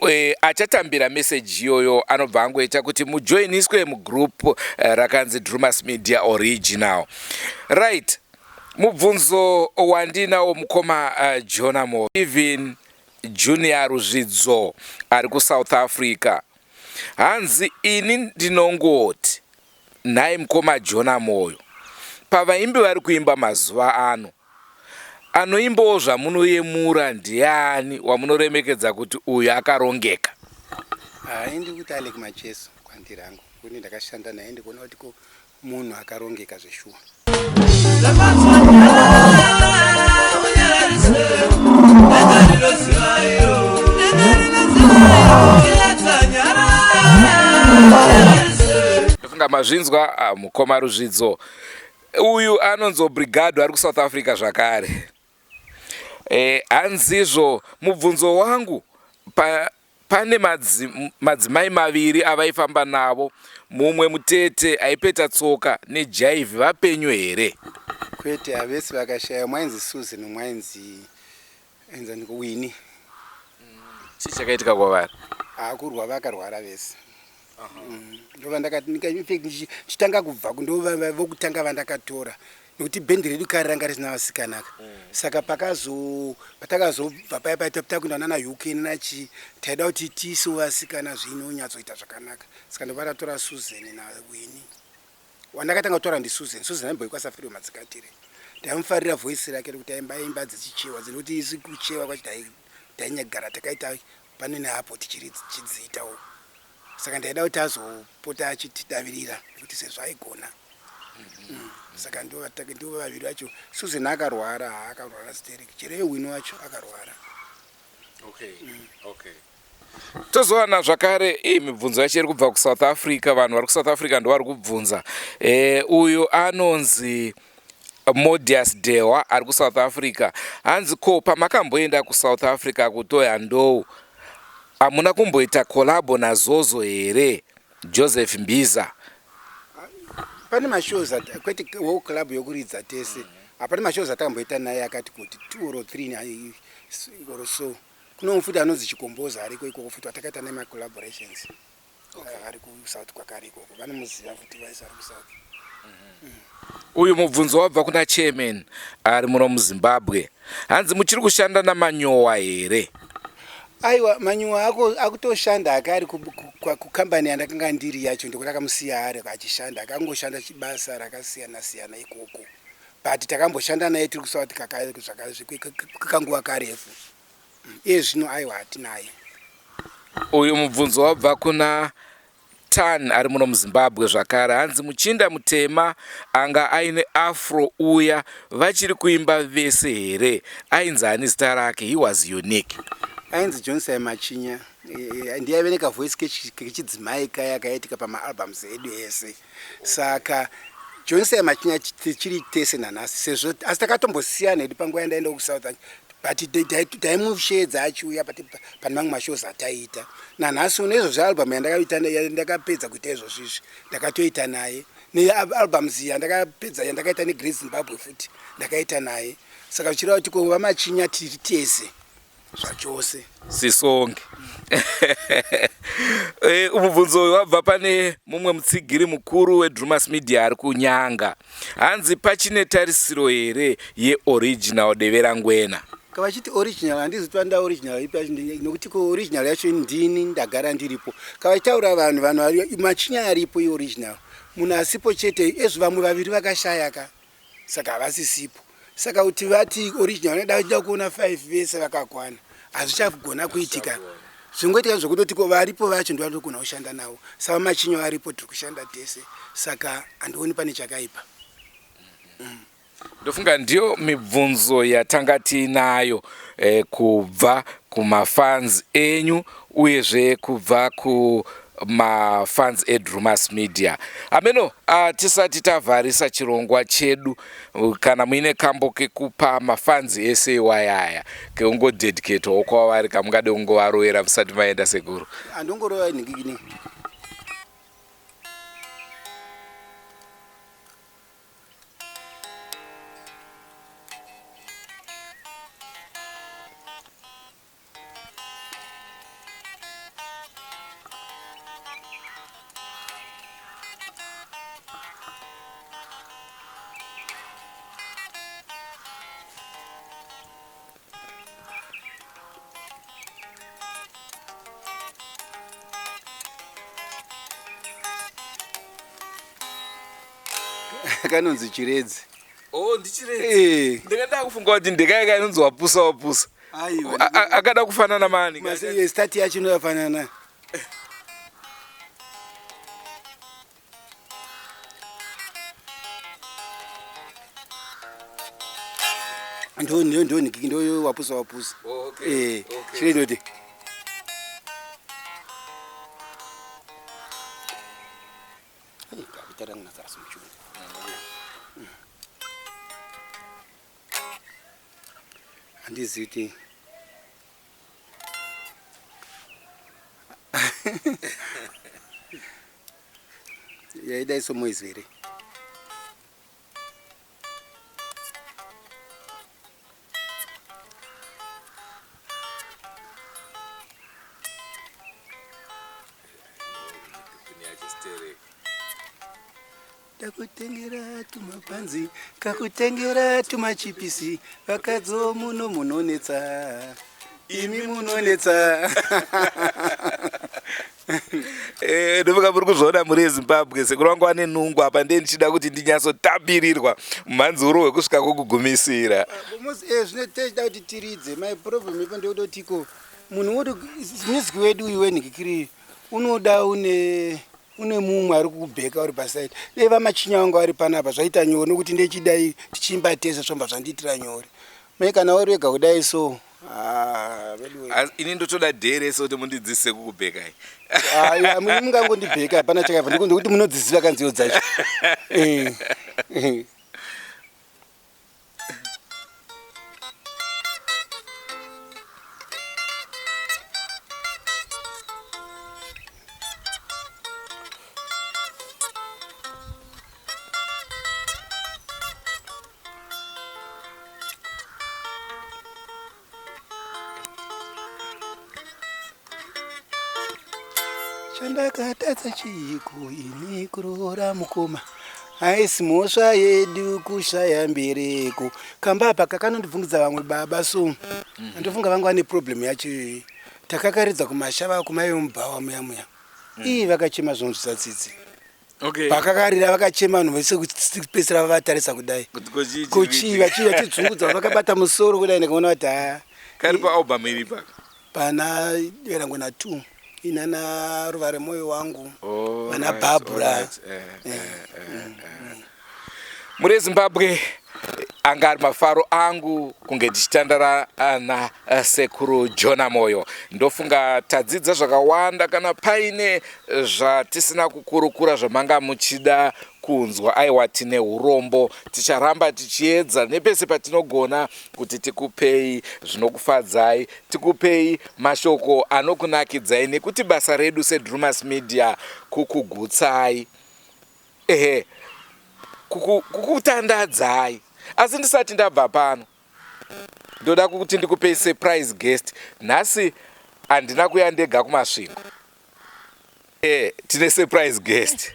E, achatambira meseji iyoyo anobva angoita kuti mujoiniswe mugroup eh, rakanzi Drumas Media Original. Right, mubvunzo wandinawo mukoma uh, Jonamo even Junior Ruzvidzo ari kuSouth Africa hanzi ini ndinongoti nhai mukoma Jona Moyo pavaimbi vari kuimba mazuva ano Anoimbawo zvamunoyemura ndiani wamunoremekedza kuti uyu akarongeka? Haa ini ndikuti Alec Macheso kwandiri hangu kune ndakashanda naye ndikuona kuti ko munhu akarongeka zveshuwa. Ndofunga mazvinzwa ah, mukoma Ruzvidzo. Uyu anonzi Obrigado ari kuSouth Africa zvakare. Eh, hanzizvo mubvunzo wangu pa, Pane madzi, madzimai maviri avaifamba navo, mumwe mutete aipeta tsoka nejaivhi vapenyu here? Kwete, havesi vakashaya, umwe ainzi Susan umwe ainzi ainzi aniko Winnie. Chii chakaitika kwavari? Haa kurwa vakarwara vese. Ndovandakati in fact ndichitanga kubva ndo vokutanga vandakatora nekuti bhendi redu kare ranga risina vasikanaka. Saka pakazo patakazobva paya paya takuenda nana UK nana chii taida kuti tiisewo vasikana zvinonyatsoita zvakanaka. Saka ndobva tatora Susan naWinnie. Wandakatanga kutora ndiSusan. Susan aimboikwa Safiro Madzikatire. Ndaimufarira voice rake rekuti aimba imba dzechichewa dzinoti isu kuchewa kwacho tainyagara takaita pane neapo tichidziitawo. Saka ndaida kuti azopota achitidavirira nekuti sezvo aigona. Saka ndivo vaviri vacho. Susan akarwara, akarwara stereki. Chero Winnie wacho akarwara. Okay. Okay. Tozowana zvakare iyi mibvunzo yacho iri kubva kuSouth Africa. Vanhu vari kuSouth Africa ndo vari kubvunza. Uyu anonzi Modius Dewa ari kuSouth Africa. Hanzi ko pamakamboenda kuSouth Africa kuToyandou hamuna kumboita collabo naZozo here? Joseph Mbiza. Pane mashows kwete wo club yokuridza tese. Hapana mashows atakamboita naye akati kuti 2 or 3 or so. Kuno futi anonzi Chikomboza ariko ikoko futi watakaita naye macollaborations. Ari kuSouth kwakare ikoko. Vanomuziva futi vaisi vari kuSouth. Uyu mubvunzo wabva kuna chairman ari muno muZimbabwe. Hanzi muchiri kushanda naManyowa here? Aiwa, Manyowa akutoshanda ake ari kukambani yandakanga ndiri yacho ndikuti akamusiya ari achishanda akangoshanda chibasa rakasiyana siyana ikoko. But takamboshanda naye tiri kuSouth kanguva karefu. Iye zvino aiwa hatinaye. Uyu mubvunzo wabva kuna Tan ari muno muZimbabwe zvakare. Hanzi muchinda mutema anga aine afro uya vachiri kuimba vese here? Ainzi ani zita rake? He was unique. Ainzi Johnson Machinya. Ndiye aive nekavoice kechidzimai kaya kaiitika pamaalbums edu ese. Saka Johnson Machinya tichiri tese nanhasi sezvo asi takatombosiyana hedu panguva yandaenda kuSouth but taimusheedza achiuya pane mamwe mashows ataiita. Nanhasi uno izvozvi album yandakaita yandakapedza kuita izvozvi izvi ndakatoita naye. Nealbums yandakapedza yandakaita neGreat Zimbabwe futi ndakaita naye. Saka zvichireva kuti ko vaMachinya tiri tese zvachose. Sisonke. Mubvunzo uyu wabva pane mumwe mutsigiri mukuru weDrumas Media ari kuNyanga. Hanzi pachine tarisiro here yeoriginal Deverangwena? Kavachiti original handizi kuti vanoda original ipi yacho nekuti ko original yacho ndini ndagara ndiripo. Kavachitaura vanhu vanhu Machinya aripo ioriginal. Munhu asipo chete ezvo vamwe vaviri vakashaya ka saka havasisipo. Saka kuti vati original vanoda kuona 5 vese vakakwana hazvichagona kuitika. Zvingoitika zvekutoti ko varipo vacho ndivo vanogona kushanda navo. Sava Machinyo aripo tiri kushanda tese saka handioni pane chakaipa. Ndofunga ndiyo mibvunzo yatanga tiinayo kubva kumafans enyu uyezve kubva kumafans eDrumas Media. Ameno tisati tavharisa chirongwa chedu kana muine kambo kekupa mafans ese iwayaya keungodedicatawo kwavari kamungade kungovarovera musati maenda sekuru. Handongorova nhingikini. Kanonzi Chiredzi. Oh, ndiChiredzi. Ndakada kufunga kuti ndekaya kanonzi wapusa wapusa. Aiwa. Akada kufanana mani. Start yacho inofanana. Ndo ndo ndo ndo wapusa wapusa. Okay. Chiredzi ndoti. Handizivi kuti Yaidai somoizwi here? Ndakutengera tumabhanzi, kakutengera tumachipisi, vakadzo muno munonetsa, imi munonetsa. Eh, ndofunga muri kuzviona mhuri yezimbabwe sekuru vangu vane nungo apa ndiye ndichida kuti ndinyatsotambirirwa mhanzi uro hwekusvika kwokugumisira eh, zvino techida kuti tiridze my problem ipo ndekutotiko munhu woti music wedu uyu wenhikikiri unoda une une mumwe ari kukubheka uri pasaidi dei vamachinya vangu vari panapa zvaita nyore nokuti ndechidai tichiimba tese zvobva zvandiitira nyore mai kana uri wega kudai so ah, ini ndotoda dhee rese kuti mundidzidzise kukubhekai ah, mungangondibheka hapana chakaipa nekuti munodziziva kanziyo dzacho eh, eh. Chandakatadza chiiko ini kuroora mukoma haisi mhosva yedu kushaya mbereko kamba apa kakanondibvungidza vamwe baba so mm. Andofunga vanga vane problem yacho iyoyi takakaridza kumashava kumaive mubhawa muya muya mm. Ii vakachema zvinonzwisa tsitsi okay. Vakakarira vakachema vanhu vese kupedzisira vavatarisa kudai kochii vachii vachidzungudza vakabata musoro kudai ndikaona kuti haa kari paalbum iri paka pana verangwena 2 inana ruva remwoyo wangu oh, vana right, bhabhura right. Eh, eh, eh, mm, eh. Muri ezimbabwe anga ari mafaro angu kunge tichitandara ah, na ah, sekuru jona moyo ndofunga tadzidza zvakawanda kana paine eh, zvatisina kukurukura zvamanga muchida kunzwa aiwa tine urombo ticharamba tichiedza nepese patinogona kuti tikupei zvinokufadzai tikupei mashoko anokunakidzai nekuti basa redu sedrumas media kukugutsai ehe kukutandadzai asi ndisati ndabva pano ndoda kuti ndikupei surprise guest nhasi handina kuya ndega kumasvingo eh, tine surprise guest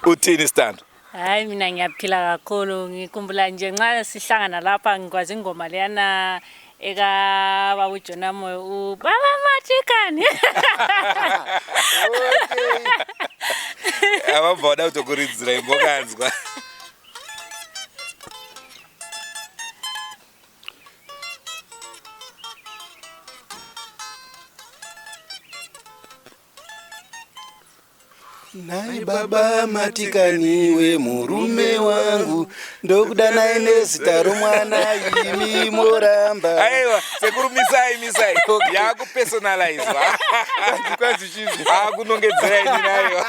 uthini sithando Hayi mina ngiyaphila kakhulu ngikhumbula nje nxa sihlangana lapha ngikwazi ingoma leyana eka baba uJona Moyo ubaba Matikani Avabva vada kutokuridzira imbokanzwa. Nhai baba matikaniwe murume wangu ndokudanai nezita romwana imi moramba. Aiwa sekuru misai misai yakupersonalizwa akunongedzera ini nayo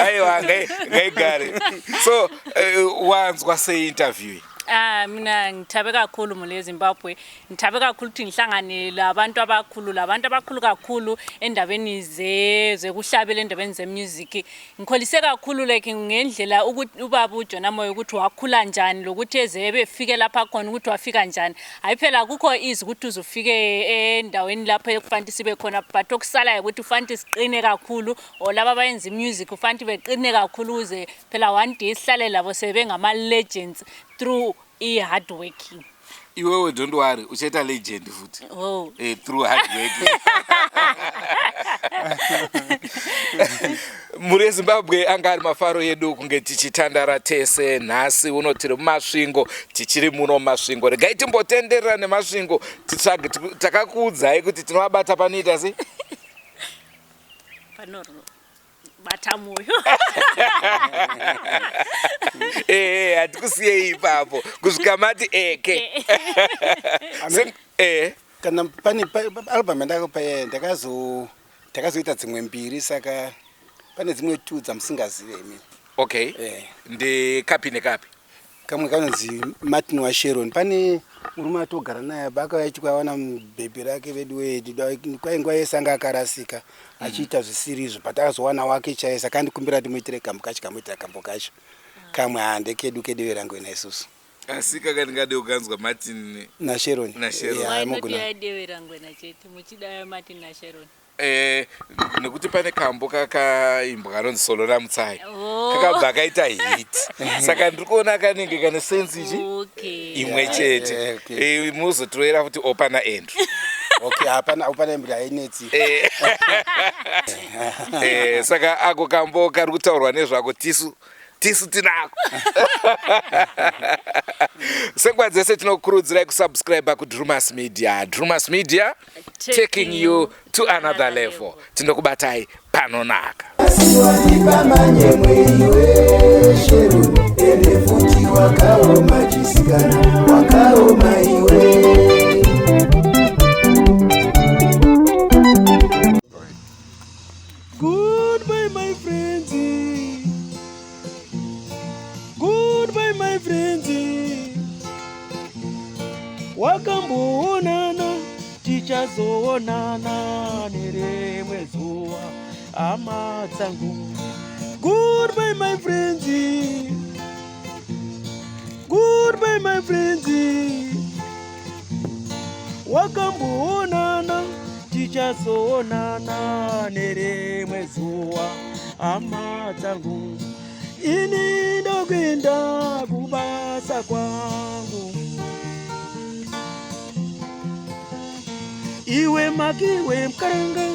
aiwa ngaigare so uh, wanzwa sei interview iyi Ah mina ngithabe kakhulu mule Zimbabwe ngithabe kakhulu ukuthi ngihlangane labantu abakhulu labantu abakhulu kakhulu endabeni ze zekuhlabela endabeni ze music ngikholise kakhulu like ngendlela ukuthi ubaba uJona Moyo ukuthi wakhula njani lokuthi eze ebefike lapha khona ukuthi wafika njani hayi phela akukho easy ukuthi uzufike endaweni lapho ekufanele sibe khona but okusalayo ukuthi ufanele siqine kakhulu or laba abayenza music ufanele beqine kakhulu ukuze phela one day sihlale labo sebengama legends through i hard working iwewe don't worry uchaita legend futi oh. eh, through hard working mhuri yezimbabwe anga ari mafaro edu kunge tichitandara tese nhasi uno tiri mumasvingo tichiri muno mumasvingo regai timbotenderera nemasvingo titsvage takakuudzai kuti tinovabata panoita sei bata moyo eh hatikusiyei ipapo kusvika mati eke eh. eh. Kana pane album yandakakupa yaya ndakazo takazoita dzimwe mbiri saka pane dzimwe two dzamusingazive imi. Okay. Eh. Ndekapi nekapi? Kamwe kanonzi Martin waSharon. Pane Murume atogara naye apa akauya achiti kwawana bhebhi rake vedu wee kwai nguva yese anga akarasika achiita zvisiri izvo but akazowana wake chaiye saka andikumbira timuitire kambo kacho kamuitira kambo kacho kamwe hande kedu kedu verangwena isusu. Asi kaka ndingade kukanzwa Martin naSharon. NaSharon. Yeah, Why not mogona. yaidevera ngwena chete muchida Martin naSharon? Eh, nekuti pane kambo kakaimbwa kanonzi solo ramutsai Oh. kakabva kaita hit saka ndiri kuona kanenge kane sense ichi Okay. imwe Yeah, chete yeah, okay. Eh, muzotiroera futi opa naandrew Okay, hapana hapana imbiri hainetsi. Eh, eh, saka ako kambo kari kutaurwa nezvako tisu tisu tinako senguva dzese tinokurudzirai kusubscribe kudrumas media. Drumas Media, taking you to another level. Tinokubatai panonaka. Asi wandipa manyemwe iwe Sharon, ende futi wakaoma chisikana, wakaoma iwe. Goodbye, my friends. Goodbye, my friends. Wakamboonana, tichazoonana nerimwe zuva, hama dzangu. Goodbye, my friends. Goodbye, my friends. Wakamboonana, tichazoonana nerimwe zuva, hama dzangu. Ini ndokuenda kubasa kwangu. Iwe makiwe mkaranga.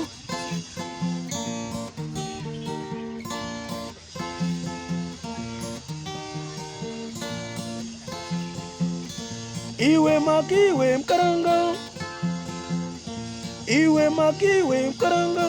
Iwe makiwe mkaranga. Iwe makiwe mkaranga.